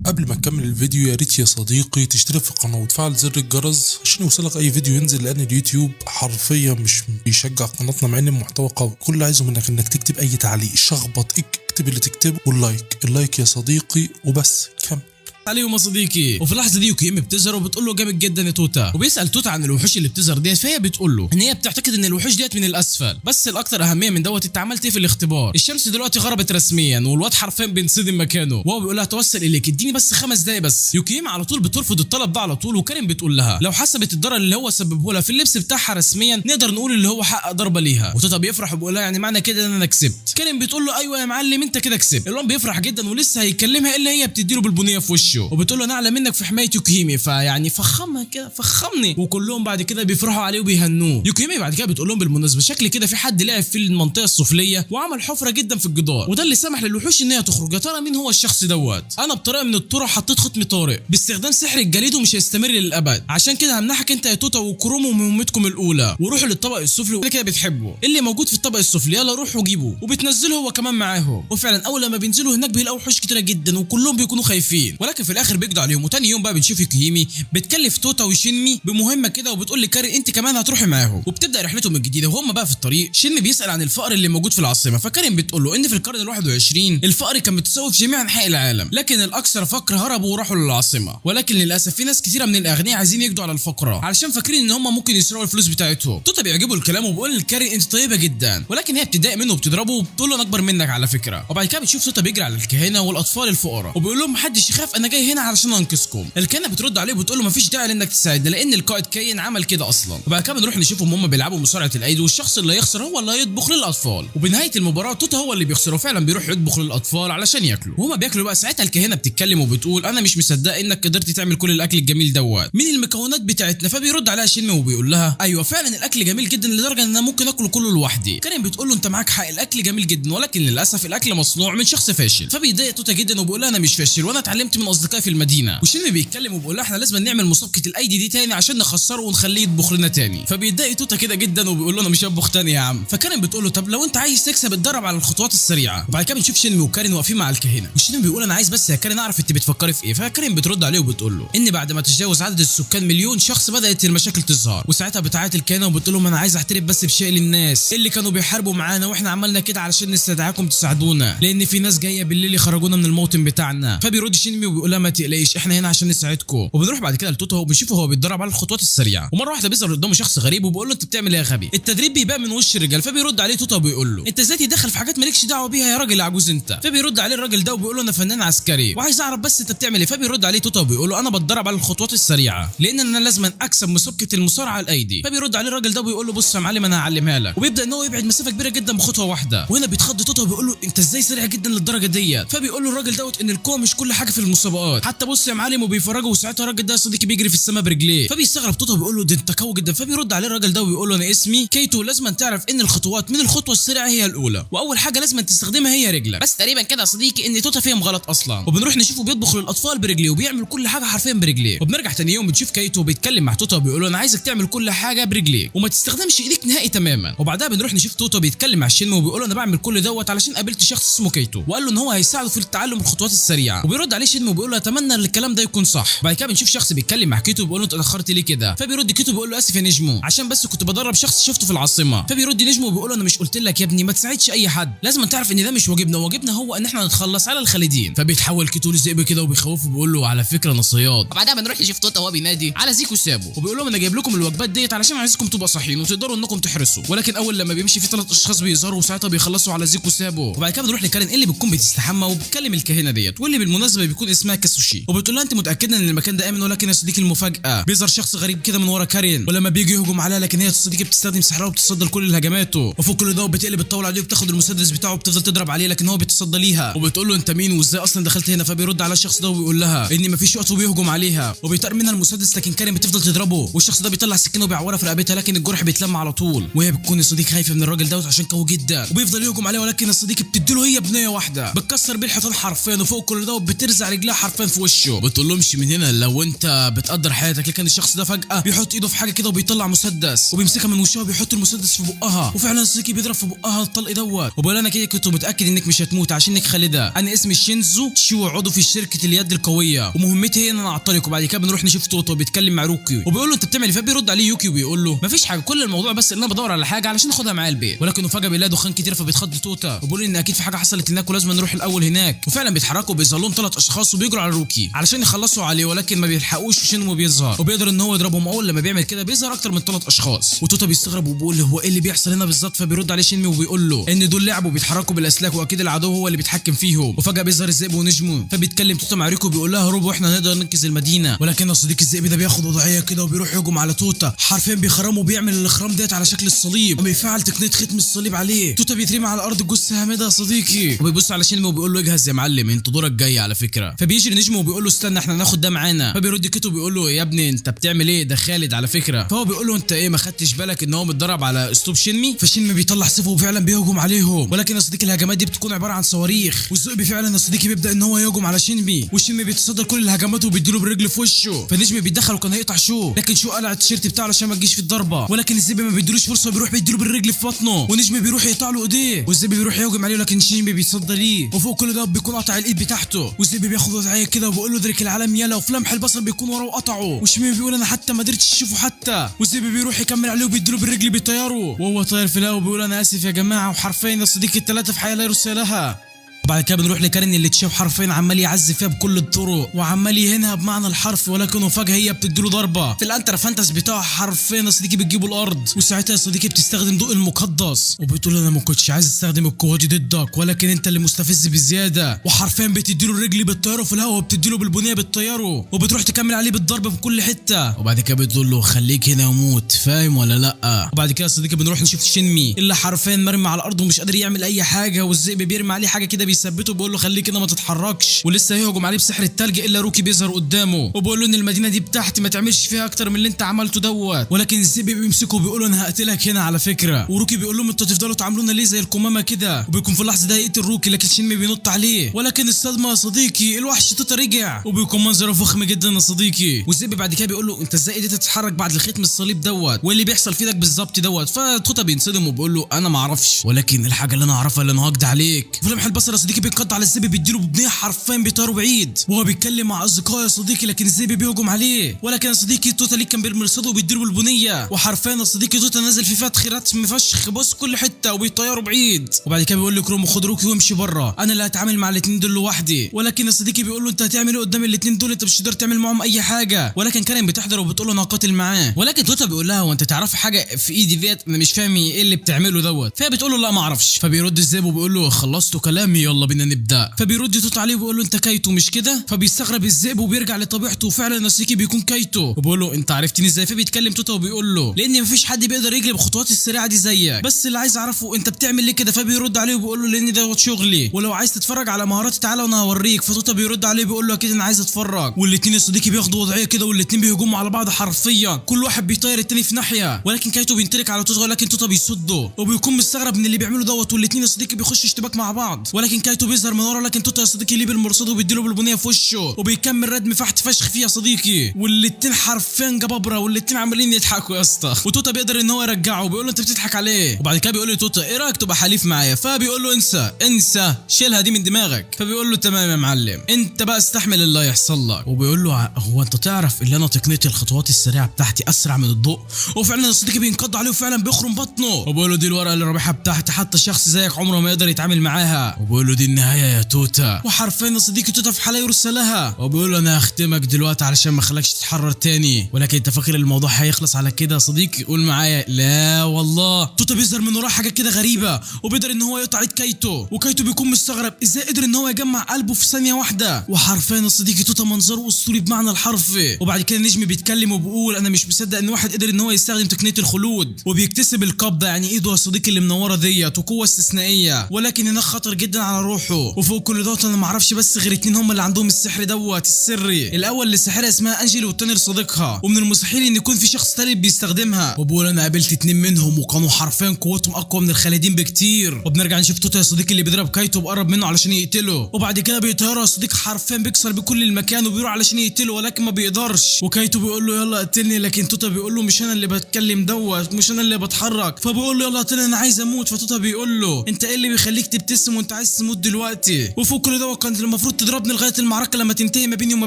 Speaker 2: قبل ما تكمل الفيديو يا ريت يا صديقي تشترك في القناة وتفعل زر الجرس عشان يوصلك اي فيديو ينزل، لان اليوتيوب حرفيا مش بيشجع قناتنا مع ان المحتوى قوي. كل اللي عايزه منك انك تكتب اي تعليق، شخبط، اكتب اللي تكتبه، وال like ال like يا صديقي وبس كمل
Speaker 1: عليهم يا صديقي. وفي اللحظة دي يوكيمي بتظهر وبتقول له جامد جدا يا توتا، وبيسال توتا عن الوحوش اللي بتظهر ديت، فهي بتقول له ان هي بتعتقد ان الوحوش ديت من الاسفل، بس الاكثر اهمية من دوت انت عملت ايه في الاختبار؟ الشمس دلوقتي غربت رسميا، والواد حرفيا بينصدم مكانه، وهو بيقول لها توسل اليك اديني بس 5 دقايق بس. يوكيمي على طول بترفض الطلب ده على طول، وكارين بتقول لها لو حسبت الضرر اللي هو سببه لها في اللبس بتاعها رسميا نقدر نقول اللي هو حقق ضربه ليها. وتوتا بيفرح وبيقول لها يعني معنى كده ان انا كسبت. كارين بتقول له ايوه يا معلم انت كده كسبت. الواد بيفرح جدا ولسه هيكلمها الا هي بتديله بالبنيه في وشه وبتقول له انا اعلى منك في حماية يوكيمي، فيعني فخمها كده فخمني. وكلهم بعد كده بيفرحوا عليه وبيهنوه. يوكيمي بعد كده بتقول لهم بالمناسبة شكل كده في حد لعب في المنطقة السفليه وعمل حفره جدا في الجدار، وده اللي سمح للوحوش ان هي تخرج. يا ترى مين هو الشخص دوت؟ انا بطريقة من الطرق حطيت ختم طارئ باستخدام سحر الجليد ومش هيستمر للابد، عشان كده همنحك انت يا توتا وكرومو مهمتكم الاولى، وروحوا للطبق السفلي وكده كده بتحبه اللي موجود في الطبق السفلي، يلا روحوا جيبوه. وبتنزله هو كمان معاهم. وفعلا اول لما بينزلوا هناك بيلاقوا وحوش كتيرة جدا وكلهم بيكونوا خايفين، ولكن في الاخر بيقضوا عليهم. وتاني يوم بقى بنشوف يوكيهيمي بتكلف توتا وشينمي بمهمة كده، وبتقول لكارين انت كمان هتروحي معاهم، وبتبدا رحلتهم الجديدة. وهم بقى في الطريق شينمي بيسال عن الفقر اللي موجود في العاصمة، فكارين بتقول له ان في القرن ال21 الفقر كان متساوي في جميع انحاء العالم، لكن الاكثر فقر هربوا وراحوا للعاصمه، ولكن للاسف في ناس كثيرة من الاغنياء عايزين يقضوا على الفقراء علشان فاكرين ان هم ممكن يسرقوا الفلوس بتاعتهم. توتا بيعجبه الكلام وبيقول لكارين انت طيبة جدا، ولكن هي بتضايق منه وبتضربه وبتقول له انا اكبر منك على فكرة. وبعد كده بتشوف توتا بيجري على الكهنة والاطفال الفقراء وبيقول لهم محدش يخاف انا جاي جاي هنا علشان انقذكم. الكهنة بترد عليه وبتقول له مفيش داعي لانك تساعدنا لان القائد كاين عمل كده اصلا. وبعد كده بنروح نشوفهم هم بيلعبوا مصارعه الايدي، والشخص اللي هيخسر هو اللي هيطبخ للاطفال. وبنهاية المباراة توتا هو اللي بيخسر وفعلا بيروح يطبخ للاطفال علشان ياكلوا. وهما بياكلوا بقى ساعتها الكاهنه بتتكلم وبتقول انا مش مصدقه انك قدرت تعمل كل الاكل الجميل دوت من المكونات بتاعتنا. فبيرد عليها شينمي وبيقول لها ايوه فعلا الاكل جميل جدا لدرجة ان انا ممكن اكله كله لوحدي. كارين بتقول له انت معاك حق الاكل جميل جدا، ولكن للاسف الاكل مصنوع من شخص فاشل. فبيضايق توتا جدا وبيقول لها انا مش فاشل وانا اتعلمت من اصدقائي في المدينة. وشينمي بيتكلم وبيقول لها احنا لازم نعمل مسابقة الايدي دي تاني عشان نخسره ونخليه يطبخ لنا تاني. فبيتضايق توتا كده جدا وبيقول له انا مش هطبخ تاني يا عم. فكارين بتقول له طب لو انت عايز تكسب اتدرب على الخطوات السريعة. وبعد كده بنشوف شينمي وكارين واقفين مع الكاهنه، وشينمي بيقول انا عايز بس يا كارين اعرف انت بتفكري في ايه. فكارين بترد عليه وبتقول له ان بعد ما تجاوز عدد السكان 1,000,000 شخص بدات المشاكل تظهر. وساعتها بتعيط الكاهنه وبتقول لهم انا عايز اعترف بس بشيء للناس اللي كانوا بيحاربوا معانا، واحنا عملنا كده علشان نستدعاكم تساعدونا لان في ناس جاية بالليل يخرجونا من الموطن بتاعنا. فبيرد شينمي وبيقول لها ما تقلقيش احنا هنا عشان نساعدكم. وبنروح بعد كده لتوتا وبنشوفه هو بيتدرب على الخطوات السريعة، ومرة واحدة بيظهر قدامه شخص غريب وبيقول له انت بتعمل ايه يا غبي؟ التدريب بيبان من وش الرجال. فبيرد عليه توتا وبيقول له انت ازاي تدخل في حاجات مالكش دعوه بيها يا راجل عجوز انت؟ فبيرد عليه الراجل ده وبيقول له انا فنان عسكري وعايز اعرف بس انت بتعمل ايه. فبيرد عليه توتا وبيقول له انا بتدرب على الخطوات السريعة لان انا لازم اكسب مسابقة المصارعة الايدي. فبيرد عليه الراجل ده وبيقول له بص يا معلم انا هعلمها لك، وبيبدا ان هو يبعد مسافة كبيرة جدا بخطوة واحدة. وهنا بيتخض توتا وبيقول له انت ازاي سريع جدا للدرجة ديت؟ فبيقول له الراجل دوت ان القوة مش كل حاجة في المسابقات، حتى بص يا معلم وبيفرجه. وساعتها الراجل ده يا صديقي بيجري في السماء برجليه. فبيستغرب توتا وبيقول له ده انت قوي جدا. فبيرد عليه الراجل ده وبيقول له انا اسمي كيتو، لازم تعرف ان الخطوات من الخطوة السريعة هي الاولى، واول حاجة لازم تستخدمها هي رجلك. بس تقريبا كده يا صديقي ان توتا فيهم غلط اصلا. وبنروح نشوفه بيطبخ للاطفال برجليه وبيعمل كل حاجة حرفيا برجليه. وبنرجع تاني يوم بنشوف كيتو بيتكلم مع توتا وبيقول له انا عايزك تعمل كل حاجة برجليك وما تستخدمش ايديك نهائي تماما. وبعدها بنروح نشوف توتا بيتكلم مع شينمي وبيقول له انا بعمل كل دوت علشان قابلت شخص اسمه كيتو وقال له ان هو هيساعده في التعلم الخطوات السريعة. وبيرد عليه شينمي وبيقول له اتمنى ان الكلام ده يكون صح. بعد كده بنشوف شخص بيتكلم مع كيتو وبيقول له انت اتاخرت ليه كده؟ فبيرد كيتو بيقول له اسف يا نجمو عشان بس كنت بدرب شخص شفته في العاصمة. فبيرد نجمو وبيقول له انا مش قلت لك يا ابني ما تساعدش اي حد، لازم تعرف ان ده مش واجبنا، واجبنا هو ان احنا نتخلص على الخالدين. فبيتحول كيتو لذئب كده وبيخوفه وبيقول له على فكرة انا صياد. وبعدها بنروح نشوف توتا وهو بينادي على زيكو سابو وبيقول لهم انا جايب لكم الوجبات ديت علشان عايزكم تبقوا صاحيين وتقدروا انكم تحرسوا. ولكن اول لما بيمشي في 3 اشخاص بيظهروا وساعتها بيخلصوا على زيكو سابو. وبعد كده بنروح لكارين اللي بتكون بتستحمى وبتكلم الكاهنه ديت واللي بالمناسبة بيكون اسمها كاسوشي، وبتقول لها انت متاكدة ان المكان ده امن؟ ولكن يا صديقي المفاجاة بيظهر شخص غريب كده من ورا كارين، ولما بيجي يهجم عليها لكن هي صديقي بتستخدم سحرها وبتصدى لكل الهجماته. وفوق كل ده بتقلب الطاولة عليه وبتاخد المسدس بتاعه وبتفضل تضرب عليه لكن هو بيتصدى ليها وبتقول له انت مين وازاي اصلا دخلت هنا؟ فبيرد على الشخص ده وبيقول لها ان مفيش وقت وبيهجم عليها وبيطير منها المسدس لكن كارين بتفضل تضربه والشخص ده بيطلع سكينة وبيعورها في رقبتها لكن الجرح بيتلم على طول. وهي بتكون الصديق خايفة من الراجل دوت عشان قوي جدا وبيفضل يهجم عليها ولكن الصديق بتديله هي بنيه واحدة بتكسر بيه الحيطان حرفيا. وفوق كل ده بترزع رجلها حرفيا في وشه بتقول له امشي من هنا لو انت بتقدر حياتك. لكن الشخص ده فجاة بيحط ايده في حاجة كده وبيطلع مسدس وبيمسكها من وشها وبيحط المسدس في بقها، وفعلا الصديق بيضرب في بقها الطلق دوت وبيقول انا كده كنت متاكد انك مش هتموت عشانك خالدة، انا اسمي شينزو تشيو عضو في شركة اليد القوية ومهمتي هي ان انا اعطلك. وبعد كده بنروح نشوف توتو بيتكلم مع روكي وبيقول له انت بتعمل ايه؟ فبيرد عليه يوكي وبيقول له مفيش حاجة كل الموضوع بس ان انا بدور على حاجة علشان اخدها معايا البيت. ولكنه فجاة بيلاقي دخان كتير فبيتخض توتا وبيقول ان اكيد في حاجة حصلت هناك ولازم نروح الاول هناك. وفعلا بيتحركوا وبيظهر لهم 3 اشخاص وبيجروا على روكي علشان يخلصوا عليه ولكن ما بيلحقوش وشينمو بيظهر وبيقدر ان هو يضربهم. اول لما بيعمل كده بيظهر اكتر من 3 اشخاص وتوتا بيستغرب وبيقول هو ايه اللي بيحصل هنا بالظبط؟ فبيرد عليه شينمي وبيقول له ان دول لعبوا بيتحركوا بالاسلاك واكيد العدو هو اللي بيتحكم فيهم. وفجاة بيظهر الذئب ونجمه فبيتكلم توتا مع ريكو بيقول لها هربوا واحنا نقدر ننقذ المدينة. ولكن صديق الذئب ده بياخد وضعية كده وبيروح يهجم على توتا حرفيا بيخرمه وبيعمل الاخرام ديت على شكل الصليب وبيفعل تقنية ختم الصليب عليه. توتا بيترمي على الارض جثة هامدة يا صديقي وبيبص على شينمي وبيقول له اجهز يا معلم انت دورك جاي على فكرة. فبيجري نجمه وبيقول له استنى احنا ناخد ده معانا. فبيرد كيتو بيقول له يا ابني انت بتعمل ايه؟ ده خالد على فكرة. فهو بيقول له انت ايه ما خدتش بالك ان هو متدرب على اسلوب شينمي؟ فشينمي بيطلع سيفه وفعلا بيهجم عليهم ولكن يا صديقي الهجمات دي بتكون عبارة عن صواريخ. والذئب فعلا يا صديقي بيبدا ان هو يهجم على شينمي وشينمي بيتصدى كل الهجمات وبيديله برجله في وشه. فنجمي بيتدخل وكان هيقطع شو لكن شو قلع التيشيرت بتاعه عشان ما تجيش في الضربة ولكن الذئب ما بيديلوش فرصة بيروح بيديله بالرجل في بطنه ونجمي بيروح يقطع له ايديه والذئب بيروح يهجم عليه لكن شينمي بيتصدى ليه. وفوق كل ده بيكون قطع الايد بتاعته والذئب بياخد وضعية كده وبيقول له ادرك العالم يلا، وفي لمح البصر بيكون وراه وقطعه. وشينمي بيقول انا حتى ما قدرتش اشوفه حتى. والذئب بيروح يكمل عليه وبيديله بالرجل بيطيره وهو طاير في الهواء وبيقول انا اسف يا جماعة. وحرفيا يا صديقي ال3 في حياة لا يرثى لها. وبعد كده بنروح لكارين اللي تشاو حرفيا عمال يعذب فيها بكل الطرق وعمال يهينها بمعنى الحرف، ولكنه فجاة هي بتديله ضربه في الانتر فانتس بتاعه حرفيا يا صديقي بتجيبه الارض. وساعتها يا صديقي بتستخدم ضوء المقدس وبتقول انا ما كنتش عايز استخدم القوة دي ضدك، ولكن انت اللي مستفز بزيادة. وحرفيا بتديله الرجل بتطيره في الهواء وبتديله بالبنيه بتطيره وبتروح تكمل عليه بالضرب في كل حتة. وبعد كده بتقول له خليك هنا وموت، فاهم ولا لا؟ وبعد كده يا صديقي بنروح نشوف شينمي اللي حرفيا مرمي على الارض ومش قادر يعمل اي حاجة، والذئب بيرمي عليه حاجة كده بيثبته وبيقول له خليك هنا ما تتحركش، ولسه هيهجم عليه بسحر التلج الا روكي بيظهر قدامه وبيقول له ان المدينة دي بتاعتي ما تعملش فيها اكتر من اللي انت عملته دوت. ولكن الذئب بيمسكه وبيقول له انا هقتلك هنا على فكرة، وروكي بيقول لهم انتوا تفضلوا تعاملونا ليه زي القمامة كده. وبيكون في اللحظة ده يقتل روكي، لكن شينمي بينط عليه، ولكن الصدمة يا صديقي الوحش توتا رجع وبيكون منظره فخم جدا يا صديقي. والذئب بعد كده بيقول له انت ازاي قدرت تتحرك بعد الختم الصليب دوت واللي بيحصل في ايدك بالظبط دوت؟ فتوتا بينصدم وبيقول له انا ما اعرفش، ولكن الحاجة اللي انا اعرفها اللي انا هقضي عليك. في لمح البصر يا صديقي بينقض على الذئب بيديله ببنيه حرفيا بيطيره بعيد وهو بيتكلم مع اصدقائه يا صديقي، لكن الذئب بيهجم عليه، ولكن يا صديقي توتا ليه كان بيرمي وبيديله بالبنيه، وحرفيا يا صديقي توتا نازل في فتخ رتم فشخ بص كل حتة وبيطيره بعيد. وبعد كده بيقول لكرومو خد روكي وامشي بره، انا اللي هتعامل مع الاثنين دول لوحدي. ولكن يا صديقي بيقول له انت هتعمل ايه قدام الاثنين دول، انت مش هتقدر تعمل معاهم اي حاجة. ولكن كارين بتحضر وبتقول له انا هقاتل معاه، ولكن توتا بيقول لها هو انت تعرف حاجة في ايدي ديت؟ انا مش فاهم ايه اللي بتعمله دوت. فهي بتقول له لا ما اعرفش. فبيرد الذئب وبيقول له خلصت كلامي يلا بينا نبدا. فبيرد توتا عليه وبيقول له انت كايتو مش كده؟ فبيستغرب الذئب وبيرجع لطبيعته، وفعلا يا صديقي بيكون كايتو، وبيقول له انت عرفتني ازاي؟ فبيتكلم توتا وبيقول له لان مفيش حد بيقدر يجري بخطوات السريعة دي زيك، بس اللي عايز اعرفه انت بتعمل ليه كده؟ فبيرد عليه وبيقول له لان دوت شغلي، ولو عايز تتفرج على مهاراتي تعالى وانا هوريك. فتوتا بيرد عليه بيقول له اكيد انا عايز اتفرج. والاثنين يا صديقي بياخدوا وضعية كده، والاثنين بيهجموا على بعض حرفيا، كل واحد بيطير التاني في ناحية، ولكن كايتو بينطلق على توتا، ولكن توتا بيصده وبيكون مستغرب من اللي بيعمله دوت. والاثنين يا صديقي بيخشوا اشتباك مع بعض، ولكن كايتو بيظهر من ورا، لكن توتا يا صديقي ليه بالمرصاد وبيديله بالبنيه في وشه وبيكمل ردم فحت فشخ فيه يا صديقي. والاثنين حرفيا جبابره، والاثنين عمالين يضحكوا يا اسطى. وتوتا بيقدر ان هو يرجعه وبيقول له انت بتضحك عليه. وبعد كده بيقول له توتا ايه رايك تبقى حليف معايا؟ فبيقول له انسى انسى شيلها دي من دماغك. فبيقول له تمام يا معلم، انت بقى استحمل اللي هيحصل لك. وبيقول له هو انت تعرف ان انا تقنية الخطوات السريعة بتاعتي اسرع من الضوء؟ وفعلا يا صديقي بينقض عليه وفعلا بيخرم بطنه. وبيقول له دي الورقة اللي رابحها بتاعتي، حتى شخص زيك عمره ما يقدر يتعامل معاها. وبيقول له دي النهاية يا توتا. وحرفيا يا صديقي توتا في حاله يرثى لها، وبيقول له انا هختمك دلوقتي علشان ما اخليكش تتحرر تاني. ولكن انت فاكر الموضوع هيخلص على كده يا صديقي؟ قول معايا لا والله. توتا بيظهر من وراه حاجة كده غريبة وبيقدر ان هو يقطع ايد كايتو، وكايتو بيكون مستغرب ازاي قدر ان هو يجمع قلبه في ثانية واحدة. وحرفيا يا صديقي توتا منظره اسطوري بمعنى الحرف. وبعد كده النجم بيتكلم وبيقول انا مش مصدق ان واحد قدر ان هو يستخدم تقنية الخلود وبيكتسب القبضة، يعني ايده يا صديقي اللي منورة ديت وقوه استثنائية، ولكن هناك خطر جدا على روحه. وفوق كل دوت انا ما اعرفش بس غير اتنين هم اللي عندهم السحر دوت السري، الاول للساحره اسمها انجل والتاني لصديقها، ومن المستحيل ان يكون في شخص ثالث بيستخدمها. وبقول انا قابلت اتنين منهم وكانوا حرفيا قوتهم اقوى من الخالدين بكتير. وبنرجع نشوف توتا يا صديقي اللي بيضرب كايتو وبقرب منه علشان يقتله، وبعد كده بيطيره يا صديقي حرفيا بيكسر بكل المكان وبيروح علشان يقتله ولكن ما بيقدرش. وكايتو بيقول له يلا اقتلني، لكن توتا بيقول له مش انا اللي بتكلم دوت، مش انا اللي بتحرك. فبيقول له يلا اقتلني انا عايز اموت. فتوتا بيقول له انت ايه اللي بيخليك تبتسم وانت عايز تموت دلوقتي؟ وفوق كل دوت كانت المفروض تضربني لغاية المعركة لما تنتهي ما بيني وما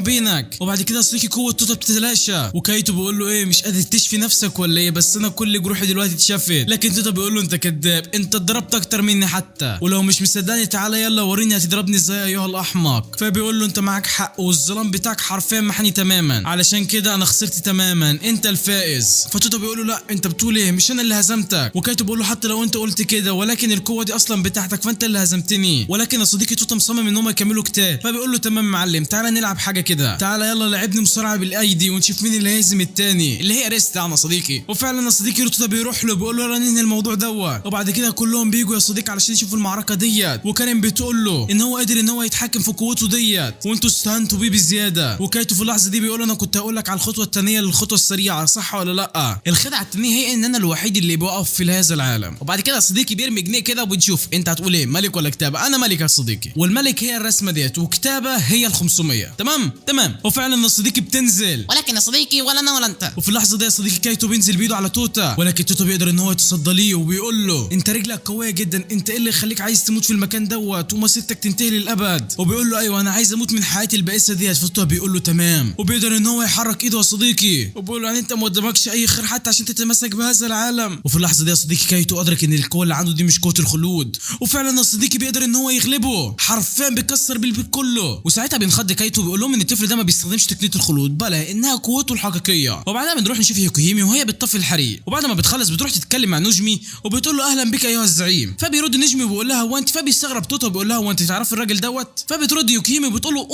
Speaker 1: بينك. وبعد كده يا صديقي قوة توتا بتتلاشى، وكايتو بيقول له ايه مش قادر تشفي نفسك ولا ايه؟ بس انا كل جروحي دلوقتي اتشفت. لكن توتا بيقول له انت كذاب، انت اتضربت اكتر مني حتى، ولو مش مصدقني تعالى يلا وريني هتضربني ازاي ايها الاحمق. فبيقول له انت معاك حق والظلام بتاعك حرفيا محني تماما، علشان كده انا خسرت تماما، انت الفائز. فتوتا بيقول له لا انت بتقول ايه، مش انا اللي هزمتك. وكايتو بيقول له حتى لو انت قلت كده ولكن القوة دي اصلا بتاعتك فانت اللي هزمتني. ولكن يا صديقي توتا مصمم ان هم يكملوا قتال، فبيقول له تمام يا معلم تعالى نلعب حاجة كده، تعالى يلا لعبني مصارعه بالايدي ونشوف مين اللي هيهزم التاني اللي هي ريست يا صديقي. وفعلا يا صديقي توتا بيروح له بيقول له يلا ننهي الموضوع دوت. وبعد كده كلهم بيجوا يا صديقي علشان يشوفوا المعركة ديت، وكارين بتقول له ان هو قادر ان هو يتحكم في قوته ديت وانتوا استهنتوا بيه بزيادة. وكايتو في اللحظة دي بيقول انا كنت هقول لك على الخطوة الثانية للخطوة السريعة صح ولا لا؟ الخدعه الثانية هي ان انا الوحيد اللي بقف في هذا العالم. وبعد كده يا صديقي بيرمي جنيه كده وبنشوف انت هتقول ايه، ملك ولا كتابه؟ انا ملك يا صديقي، والملك هي الرسمة ديت وكتابه هي ال 500. تمام تمام. وفعلا يا صديقي بتنزل،
Speaker 3: ولكن يا صديقي ولا انا ولا انت.
Speaker 1: وفي اللحظة دي يا صديقي كايتو بينزل بايده على توتا، ولكن توتا بيقدر ان هو يتصدى ليه وبيقول له انت رجلك قوية جدا، انت ايه اللي يخليك عايز تموت في المكان دوت ومسيرتك تنتهي للابد؟ وبيقول له ايوه انا عايز اموت من حياتي البائسة ديت. فتوتا بيقول له تمام، وبيقدر ان هو يحرك ايده يا صديقي وبيقول له يعني انت ما قدامكش اي خير حتى عشان تتمسك بهذا العالم. وفي اللحظة دي يا صديقي كايتو ادرك ان القوة اللي عنده دي مش قوة الخلود، وفعلا يا صديقي بيقدر ان هو هو يغلبه، حرفيا بيكسر بالبيت كله. وساعتها بينخض كايتو وبيقول لهم ان الطفل ده ما بيستخدمش تقنية الخلود بل انها قوته الحقيقية. وبعدها بنروح نشوف يوكيهيمي وهي بتطفي الحريق، وبعد ما بتخلص بتروح تتكلم مع نجمي وبتقول له اهلا بك ايها الزعيم. فبيرد نجمي وبيقول لها هو انت، فبيستغرب توتا وبيقول لها هو انت تعرف الراجل دوت؟ فبترد يوكيهيمي وبتقول له